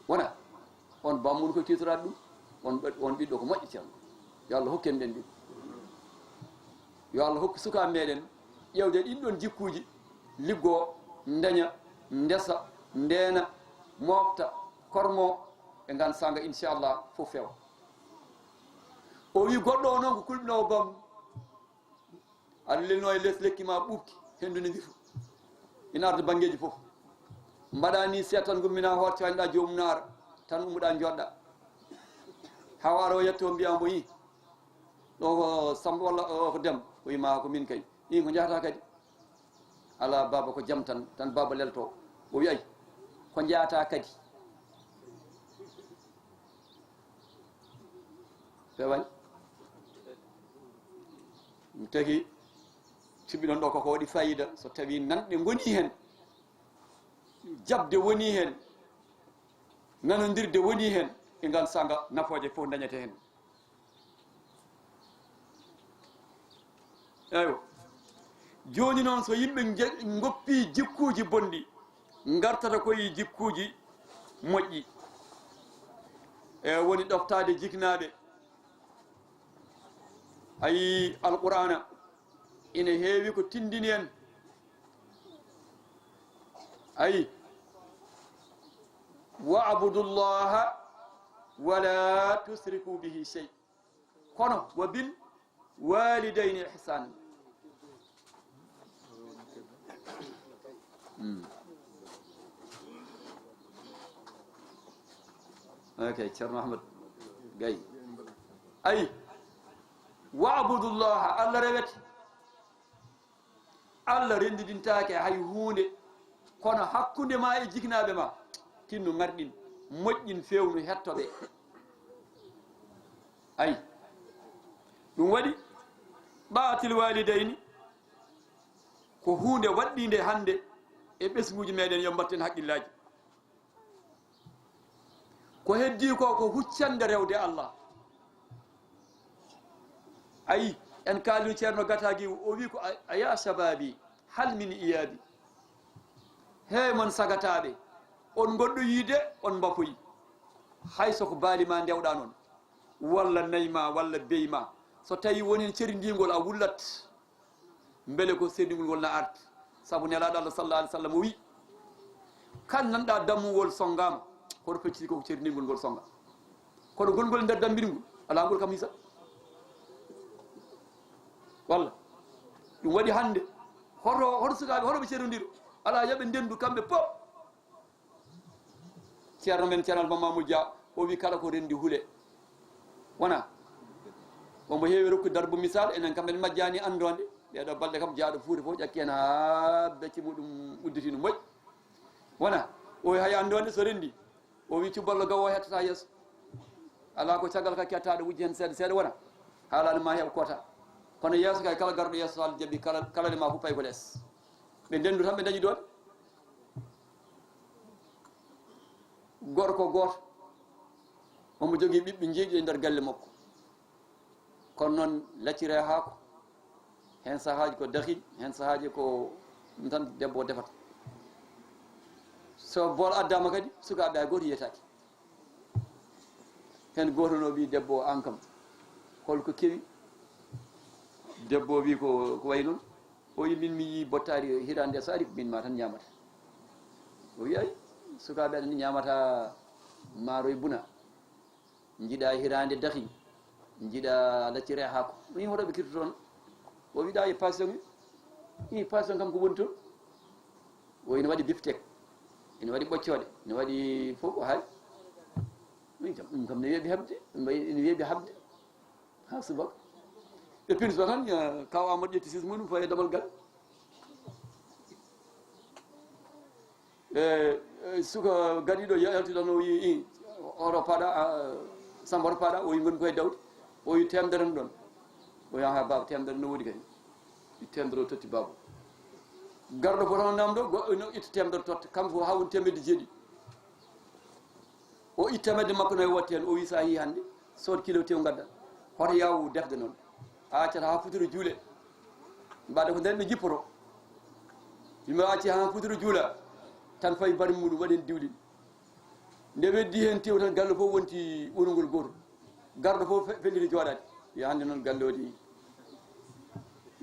Wona? On bammun ko tiitoraade ɗum, on, on ɓiɗɗo ko moƴƴo ceerno. Yo Allah hokku en ɗum. Yo Allah hokku sukaaɓe meɗen ƴeewde ɗin ɗon jikkuuji, liggoo, ndaña, ndesa, ndeena, moofta, kormo, e ngaan saanga, inchallah, fof fewa. O wi goɗɗo o noon ko kulɓinoowo bamum. Aɗa lelno e les lekki ma ɓuuɓti, henndu ne wifa. Ina arda banngeeji fof. Mbaɗa ni seeɗa tan, ngummina hoore, cooñɗa joomum naara, tan ummoɗa njoɗɗa. Hawa ara o yetto mbiya mo, "Ih, ɗo ko Samba walla o ko Demba?" O wi ma, "Ko min kay." "Ih, ko njahata kadi?" "Ala baaba, ko jam tan, tan baaba lelto." O wi, "Ay, ko njahata kadi?" Fewani? Ɗum tagi cuɓiɗon ɗo koko waɗi fayida, so tawi nanɗe ngoni heen, jaɓde woni heen, nanondirde woni heen, e ngal saanga nafooje fof dañete heen. Eywa. Jooni noon, so yimɓe nje-, ngoppii jikkuuji bonɗi, ngartata ko e jikkuuji moƴƴi. E woni ɗoftaade jiknaaɓe. Ayi, Alqur'aana ina heewi ko tindini en. Ayi, "Wa'budu llaha wa la tusriku bihi shay." Kono, "wa bil walidayni ihsan." Hmm. Ok, Ceerno Ahmad Gay. Ayi, "Wa'budu llaha", Allah rewete. Allah renndidintaake hay huunde, kono hakkunde ma e jiknaaɓe ma, tinno ngarɗin, moƴƴin, feewnu, hetto ɓe. Ayi, ɗum waɗi, "Ɗaatil walidayni" ko huunde waɗɗiinde hannde e ɓesnguuji meɗen, yo mbatten haqqillaaji. Ko heddii ko, ko huccande rewde Allah. Ayi, en kaalino Ceerno Gataagi, o wi ko, "A, a ya shababi, hal min iyabi?" Hey mon sagataaɓe, on ngoɗɗoyii de, on mbafoyi. Hay so ko baali ma ndewɗa noon, walla nayi ma, walla beyi ma, so tawi woni heen cerindiingol, a wullat. Mbele ko serdingol ngol na arti? Sabu Nelaaɗo Allah sallallahu alaihi wasallam o wi, "Kala nanɗa dammugol sonngaama, hoto fecciti ko serdingol ngol sonnga. Kono ngol ngol e nder dammbiri ngol, alaa ngol kam hisa." Walla. Ɗum waɗi hannde, hoto, hoto sukaaɓe, hoto ɓe cerondiro. Alaa, yo ɓe ndendu kamɓe pop. Ceerno men, Ceerno Alfa Mamoudou Dia, o wi, "Kala ko renndi hule." Wona? Omo heewi rokkude darbu misal, enen kam en majjaani anndoonde. Ɗee ɗoo balɗe kam, jaaɗo Fuuta fof ƴakki heen haa becce muɗum udditi no moƴƴi. Wona? O wi, "Hay anndoonde so renndi." O wi, "Cuballo gawo hettata yeeso." Alaa ko caggal ka kettaɗo wujji heen seeɗa seeɗa, wona? Haalaani ma heɓ koota. Kono yeeso kay, kala garɗo yeeso, so Allah jaɓi, kala, kala nde ma fof pay ko lees. Ɓe ndendu tan, ɓe dañi doole. Gorko gooto, omo jogii ɓiɓɓe jeeɗiɗo e nder galle makko. Kono noon, lacciri e haako, heen sahaaji ko dahi, heen sahaaji ko ɗum tan debbo o defata. So bool addaama kadi, sukaaɓe hay gooto yiyetaake. Heen gooto no wi debbo o, "Aan kam, hol ko kewi?" Debbo o wi ko, ko wayi noon. O wi, "Min mi yii bottaari hiraande so ari, min ma tan ñaamata." O wi, "Ay, sukaaɓe aɗa ni ñaamata maaro e buna. Njiɗa hiraande dahi, njiɗa lacciri e haako." O wi, "Hoto ɓe kirtoto toon?" O wi, "Ɗa e passion, i passion kam ko woni toon?" O wi, "Ina waɗi biftek, ina waɗi ɓoccooɗe, ina waɗi fof ko haali." Min kam, ɗum kam ne weeɓi haɓde, ɗum waɗi, ina weeɓi haɓde. Haa subaka. Ɓe pinso tan, eh, kaw Amadou ƴetti sis mum, fayi e damal gal. E, e, suka gadiiɗo ya-, yalti tan, o wi, "I, oɗo paɗa, a, Samba oɗo paɗa?" O wi, "Ngon koye dawde." O wi, "Teemedere no ɗoon." O wi, "Aha, baaba, teemedere no woodi kadi." Wi, teemedere o totti baaba. Garɗo fof tan namdo, go-, no itta teemedere totta. Kam fof haa woni teemedde jeeɗiɗi. O itti teemedde makko nayi, o watti heen. O wi, "So a yii hannde, sood kilo tew ngadda. Hoto yaaw defde noon. A accata haa futuro juule." Mbaɗa ko nden ɓe jippoto. Yimɓe acci haa futuro juula, tan fayi bari muɗum, waɗi heen diwlin. Nde weddi heen tew tan, galle fof wonti wonungol gooto. Garɗo fof fe-, felliti jooɗaade. Yo hannde noon galle o de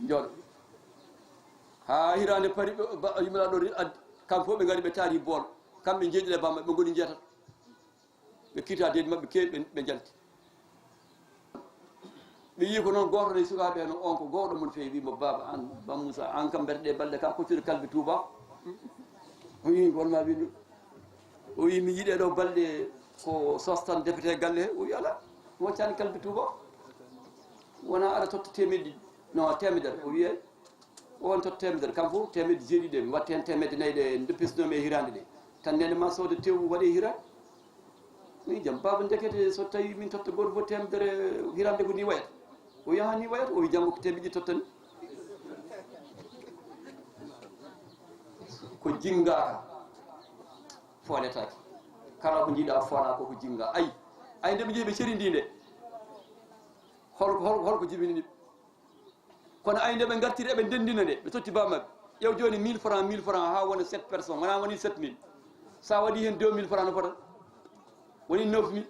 jooɗo. Haa hiraande pari, ɓe, ba, yimɓe ɗo ri-, ad-, kamɓe fof ɓe ngari, ɓe taari bool. Kamɓe njeeɗiɗo e bamma, ɓe ngoni njeetato. Ɓe kirta deedi maɓɓe keewi, ɓe, ɓe njalti. Ɓe yii ko noon gooto e sukaaɓe heen, on ko gooto mon feewi, wi mo, "Baaba, aan, Ba Muusa, aan kam mbete ɗe balɗe ka koccuɗo kalbe Tuuba?" O yii, "Won ma wi ɗum?" O yii, "Mi yiɗe ɗo balɗe ko sos tan defete galle he." O wi, "Alaa, mi waccaani kalbe Tuuba. Wona aɗa totta teemedde ɗiɗi, no, teemedere." O wi, "Eey." O won totta teemedere, kam fof teemedde jeeɗiɗi ɗe, mi watta heen teemedde nayi ɗe ndoppisnoo-mi e hiraande ɗe. Tan neene ma sooda tew waɗe hiraande. Mi jam, baaba, ndekete so tawi min totta gooto fof teemedere, hiraande ko ni wayata. O yahani wayata, o wi janngo ko teɓiƴi tottani. Ko jinngaaka, fooletaake. Kala ko njiɗa foola ko, ko jinnga. Ay, ay, nde ɓe njehi ɓe ceri ndi nde. Hol, hol, hol ko jibini ɓe? Kono ay, nde ɓe ngartiri eɓe ndenndina nde, ɓe totti ba maɓɓe. Ƴeew jooni mille francs, mille francs, haa wona sept personnes, wona woni sept mille. So a waɗi heen deux mille francs no fota? Woni neuf mille.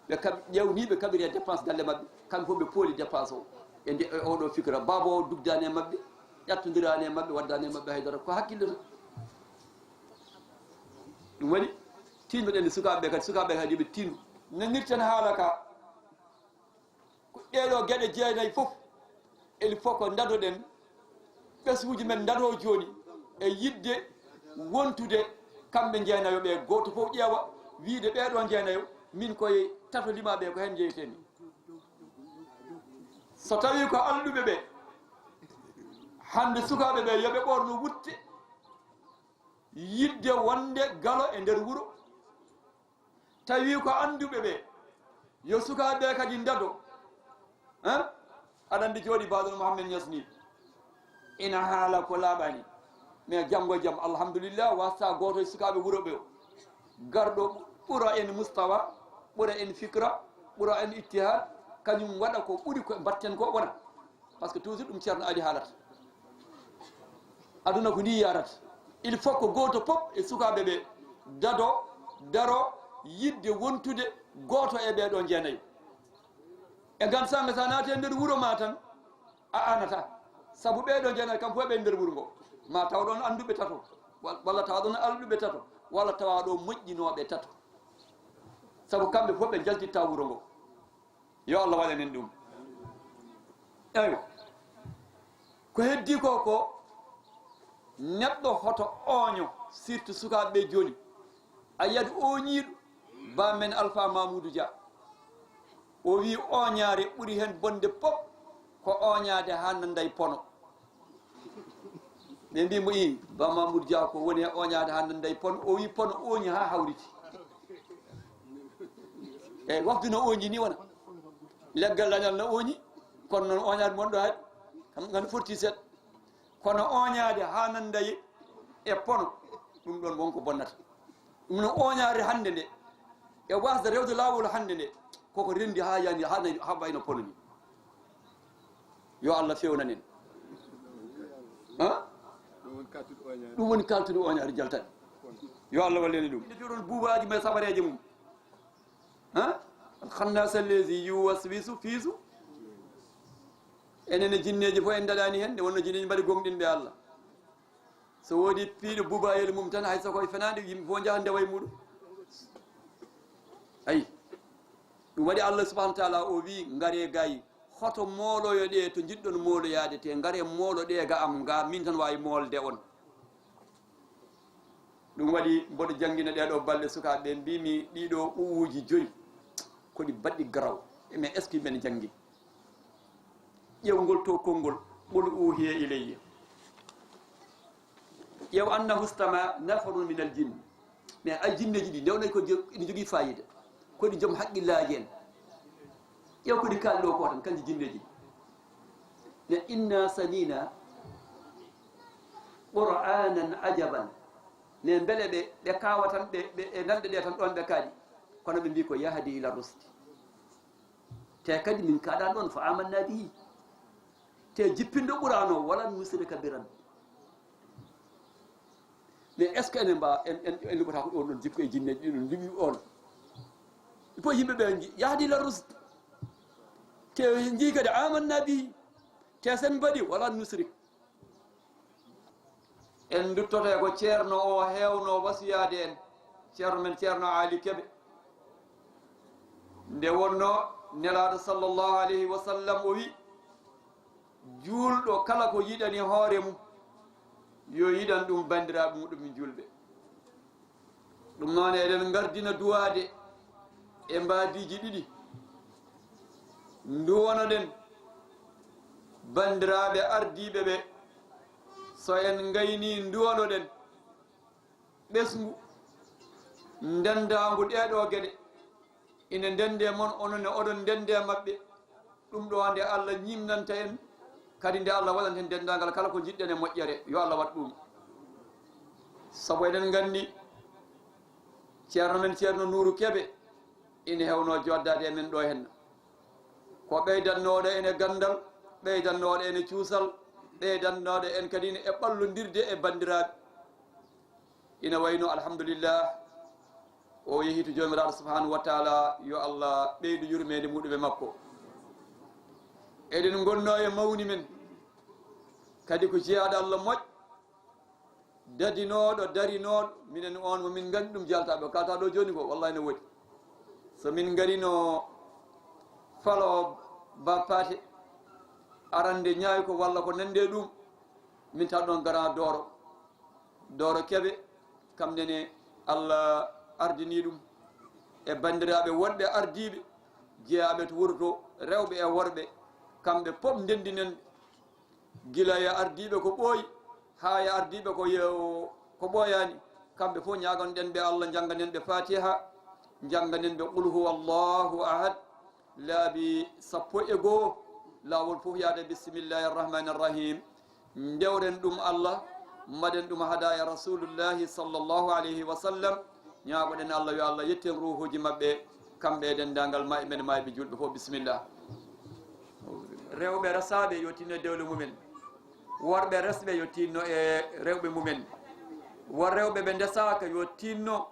Ɓe kaɓ-, ƴeew ni ɓe kaɓiri e dépense galle maɓɓe. Kamɓe fof ɓe pooli dépense o. E nde, e oɗo fikra, baaba o dugdaani e maɓɓe, ƴattondiraani e maɓɓe, waddaani e maɓɓe haydara. Ko hakkille tan. Ɗum waɗi, tiinnoɗen e sukaaɓe ɓe kadi, sukaaɓe kadi yo ɓe tiinno. Nanirten haala ka. Ko ɗee ɗoo geɗe jeenayi fof, il faut ko ndadoɗen, ɓesnguuji men ndadoo jooni e yiɗde wontude kamɓe jeenayo ɓe, gooto fof ƴeewa wiyde ɓee ɗoo jeenayo, min koye tato limaa ɓe, ko heen njeyetee-mi. So tawii ko alɗuɓe ɓe, hannde sukaaɓe ɓe yo ɓe ɓoorno wutte, yiɗde wonde galo e nder wuro. Tawi ko annduɓe ɓe, yo sukaaɓe ɓe kadi ndado. Hein? Aɗa anndi jooɗi Baadol Mohammed Ñas ni, ina haala ko laaɓaani. Mais janngo e jam, alhamdulillah, wasta gooto e sukaaɓe wuro ɓe o, garɗo ɓura en mustawa, ɓura en fikra, ɓura en ittihad, kañum waɗa ko ɓuri ko mbaɗten ko wona. Parce que toujours ɗum Ceerno Ali haalata. Aduna ko ni yarata. Il faut ko gooto pop e sukaaɓe ɓe dado, daro, yiɗde wontude gooto e ɓee ɗoo jeenayo. E ngan saanga, so a naati e nder wuro ma tan, a anata. Sabu ɓee ɗoo jeenayo kam fof ɓe nder wuro ngo. Ma taw ɗoon annduɓe tato, wa-, walla tawa ɗoon alɗuɓe tato, walla tawa ɗo moƴƴinooɓe tato. Sabu kamɓe fof ɓe njaltitta wuro ngo. Yo Allah waɗan en ɗum. Eywa. Ko heddi ko, ko neɗɗo hoto ooño, surtout sukaaɓe ɓe jooni. A yiyat ooñiiɗo, ba men Alpha Mamoudou Dia. O wi ooñaare ɓuri heen bonde pop ko ooñaade haa nannda e pono. Ɓe mbi mo, "Ii, Ba Mamoudou Dia ko woni e ooñaade haa nannda e pono?" O wi, "Pono ooñi haa hawriti." Eyi, waktu no ooñi ni wona. Leggal lañal no ooñi, kono noon ooñaade mon ɗo hay, kam, kam fotti seeɗa. Kono ooñaade haa nannda e, e pono, ɗum ɗoon won ko bonnata. Ɗum no ooñaade hannde nde, e wasde rewde laawol hannde nde, koko renndi haa yani, haa nayi, haa wayno pono ni. Yo Allah fewnan en. Ha? Ɗum woni kaltuɗo ooñaare. Ɗum woni kaltuɗo ooñaare jaltani. Yo Allah wallu en e ɗum. Inde joɗon buubaaji ma sabareeje mum. Ha? Al-khannasa allazi yuwaswisu fi su-, enen e jinneeji fof en ndaɗaani heen, nde wonno jinneeji mbaɗi gooŋɗinɓe Allah. So woodi piiɗo buubayel mum tan, hay so ko e fenaande, yimɓe fof njaha ndewa e muɗum. Ayi. Ɗum waɗi Allah subhanahu wa taala o wi, "Ngare gay, hoto mooloyo ɗe to njiɗɗon mooloyaade te, ngare moolo ɗe ga am ga, min tan waawi moolde on." Ɗum waɗi mboɗo janngina ɗee ɗoo balɗe sukaaɓe ɓe, mbimi ɗii ɗoo uwuuji joyi ko ɗi baɗɗi garaw. Mais est-ce que mbeɗa janngi? Ƴeew ngol to konngol, "Qul uhiya ilayya." Ƴeew, "annahu istama nafarun min al jinn." Mais ay jinneeji ɗi ndewnayi ko jo-, ina jogii fayida. Ko ɗi joom haqqillaaji en. Ƴeew ko ɗi kaali ɗo ko tan, kanji jinneeji ɗi. Ne, "Inna samina qur'anan ajaban." Ne mbele ɓe, ɓe kaawa tan, ɓe, ɓe e nanɗe ɗe tan ɗoon ɓe kaali. Kono ɓe mbi ko yahdi ila rusdi. Te kadi min kaaɗa ɗoon, fa amanna bihi. Te jippinɗo Qur'an o, wala nusrika bi rabbi. Mais est-ce que enen mba-, en, en, en liɓata ko ɗon, ɗon jikku e jinneeji ɗin, ɗon liɓi on? Il faut yimɓe ɓe nji-, yahdi ila rusd. Te nji kadi amanna bihi. Te sen mbaɗi, wala nusrik. En nduttoto e ko ceerno o heewno wasiyaade en, ceerno men Ceerno Aali Kebe. Nde wonno Nelaaɗo sallallahu alayhi wa sallam o wi, "Juulɗo kala ko yiɗani hoore mum, yo yiɗan ɗum banndiraaɓe muɗum juulɓe." Ɗum noon, eɗen ngardina duwaade e mbaadiiji ɗiɗi. Nduwanoɗen banndiraaɓe ardiiɓe ɓe. So en ngaynii, nduwanoɗen ɓesngu, ndenndaangu ɗee ɗoo geɗe. Ina ndenndi e mon, onon ne oɗon ndenndi e maɓɓe. Ɗum ɗo nde Allah ñiimnanta en, kadi nde Allah waɗanta en denndaangal kala ko njiɗɗen e moƴƴere, yo Allah waɗ ɗum. Sabu eɗen nganndi Ceerno men, Ceerno Nuuru Kebe, ina heewnoo jooɗdaade e men ɗo henna. Ko ɓeydannooɗo en e ganndal, ɓeydannooɗo en e cuusal, ɓeydannooɗo en kadi e ɓallondirde e banndiraaɓe. Ina wayno, alhamdulillah, o yehi to Joomiraaɗo subhanahu wa taala, yo Allah ɓeydu yurmeende muɗum e makko. Eɗen ngonnoo e mawni men, kadi ko jeyaaɗo Allah moƴƴo, dadinooɗo, darinooɗo, minen on mo min nganndi ɗum jaltaa ɗo, kaltaa ɗo jooni ko, wallahi no woodi. So min ngarino falo Ba Paate, arande ñaawi ko walla ko nande ɗum, min taw ɗon gara Dooro. Dooro Kebe, kam nene Allah ardini ɗum e banndiraaɓe wonɓe ardiiɓe, jeyaaɓe to wuro to, rewɓe e worɓe, kamɓe pop ndenndinen ɓe. Gila e ardiiɓe ko ɓooyi, haa e ardiiɓe ko yeewo, ko ɓooyaani. Kamɓe fof ñaagonɗen ɓe Allah, njannganen ɓe Fatiha, njannganen ɓe Qul huwa Allahu ahad, laabi sappo e goo, laawol fof yaade bismillahi arrahmani arrahim. Ndewren ɗum Allah, mbaɗen ɗum hadaya Rasulullahi sallallahu alayhi wa sallam. Ñaagoɗen Allah yo Allah yetten ruuhuuji maɓɓe, kamɓe e denndaangal ma e men maayɓe juulɓe fof. Bisimilla. Rewɓe resaaɓe yo tinno e dewle mumen. Worɓe resɓe yo tinno e rewɓe mumen. Won rewɓe ɓe ndesaaka yo tinno,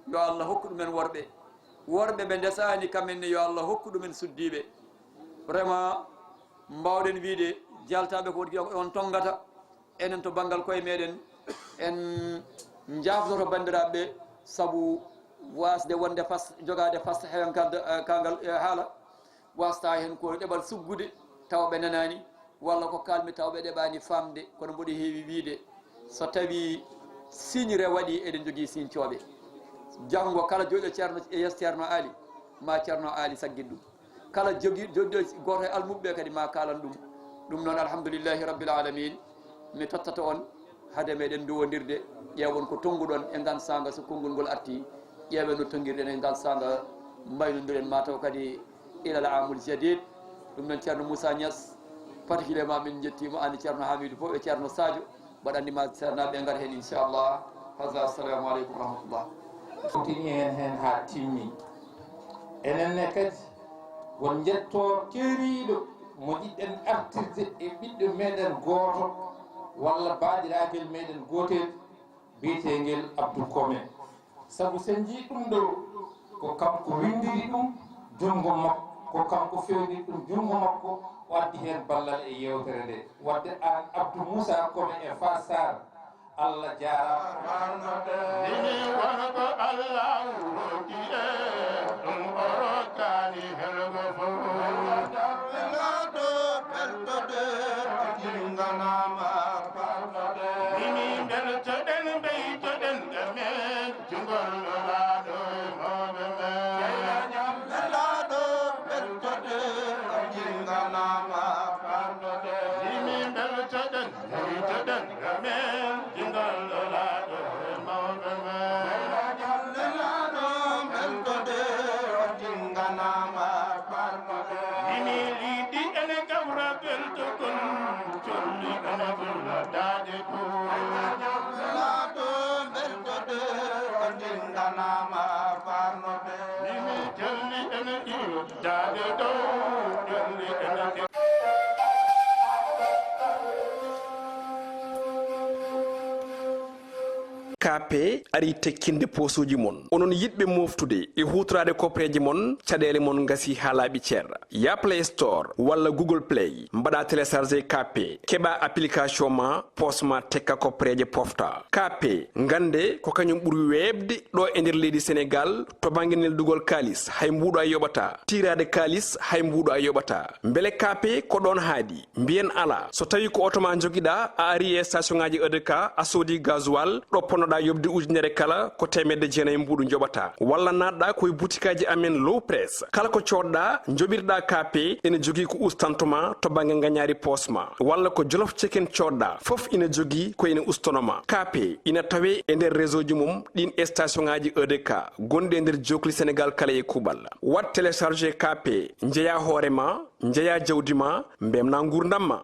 yo Allah hokku ɗumen worɓe. Worɓe ɓe ndesaani, kamen ne yo Allah hokku ɗumen suddiiɓe. Vraiment, mbaawɗen wiide jaltaaɓe ko on tongata. Enen to banngal koye meɗen, en njaafnoto banndiraaɓe ɓe, sabu waasde wonde fas, jogaade fas heen kal-, eh, kangal, eh, haala, waastaa heen ko ɗeɓal suggude, tawa ɓe nanaani, walla ko kaalmi, tawa ɓe ɗeɓaani faamde, kono mboɗo heewi wiyde, so tawii siñre waɗii, eɗen njogii siñcooɓe. Janngo kala jooɗo Ceerno, e yeeso Ceerno Aali, ma Ceerno Aali saggit ɗum. Kala jogi-, jogiiɗo gooto e almuɓɓe ɓe kadi ma kaalan ɗum. Ɗum noon, alhamdulillahi rabbil alamin. Mi tottata on hade meɗen nduwondirde, ƴeewon ko tonnguɗon e ngan saanga, so konngol ngol arti, ƴeewen no tonngirɗen e ngan saanga, mbaynondiren ma taw kadi ilal aamul jadid. Ɗum noon, Ceerno Moussa Niass, particulièrement min njettiima, aan e Ceerno Hamidou fof e Ceerno Sadio. Mbaɗa anndi ma seernaaɓe ngar heen, inchallah. Hasa, assalamu aleykum wa rahmatullah. Fotini en heen haa timmi. Enen ne kadi, won njetto keeriiɗo mo jiɗɗen artirde e ɓiɗɗo meɗen gooto walla baadiraagel meɗen gootel biyeteengel Abdou Kome. Sabu sen njii ɗum ɗo, ko kanko winndiri ɗum junngo makko, ko kanko fewndiri ɗum junngo makko, o addi heen ballal e yeewtere nde. Wadde aan Abdou Moussa Kome e Faa Sarr, Allah jaaraama. Mini wano ko Allahu rokki e ɗum o rokkaani helgo fof. Laaɗo ɓeltode o jinganaama. Mini mbeltoɗen, mbeytoɗen ɗamen. Jungol Nulaaɗo e mawɓe men. Nulaaɗo ɓeltoɗen, o jinganaama, parloɗen. Yimi ɓeltoɗen, ɓeltoɗen, amen. Jungol Nulaaɗo e mawɓe men. Nulaaɗo ɓeltoɗen, o jinganaama, parloɗen. Yimi liɗɗi ene gawra ɓeltogol, colli ene ɓurna daade ko. Nulaaɗo ɓeltoɗen, o jinganaama, parloɗen. Yimi jolli ene ɗiɗo, daade dow, jolli ene ɗiɗo. K P ari tekkinde posuuji mon. Onon yiɗɓe moftude e huutoraade koppereeje mon, caɗeele mon ngasi haa laaɓi cer. Ya Play Store walla Google Play, mbaɗa télécharger K P, keɓa application ma, pos ma tekka koppereeje pofta. K P, ngannde ko kañum ɓuri weeɓde ɗo e nder leydi Senegaal to bannge neldugol kaalis, hay mbuuɗo a yoɓata. Tiiraade kaalis, hay mbuuɗo a yoɓata. Mbele K P ko ɗoon haaɗi? Mbiyen alaa. So tawii ko oto ma njogiɗa, a ari e station ŋaaji E D K, a soodi gasoil, ɗo ponnoɗa A yoɓde ujunere kala ko teemedde jeenayi mbuuɗu njoɓata, walla naatɗa ko e butikaaji amen Low Press. Kala ko coodɗa, njoɓirɗa K P, ene jogii ko ustanto ma to bannge ngañaari poos ma, walla ko Jolof Chicken coodɗa, fof ina jogii ko ene ustono ma. K P ina tawee e nder réseau ji mum ɗiin station ŋaaji E D K gonɗi e nder jookli Senegaal kala e kuuɓal. Waɗ télécharger K P, njeyaa hoore ma, njeyaa jawdi ma, mbeltinaa nguurndam ma.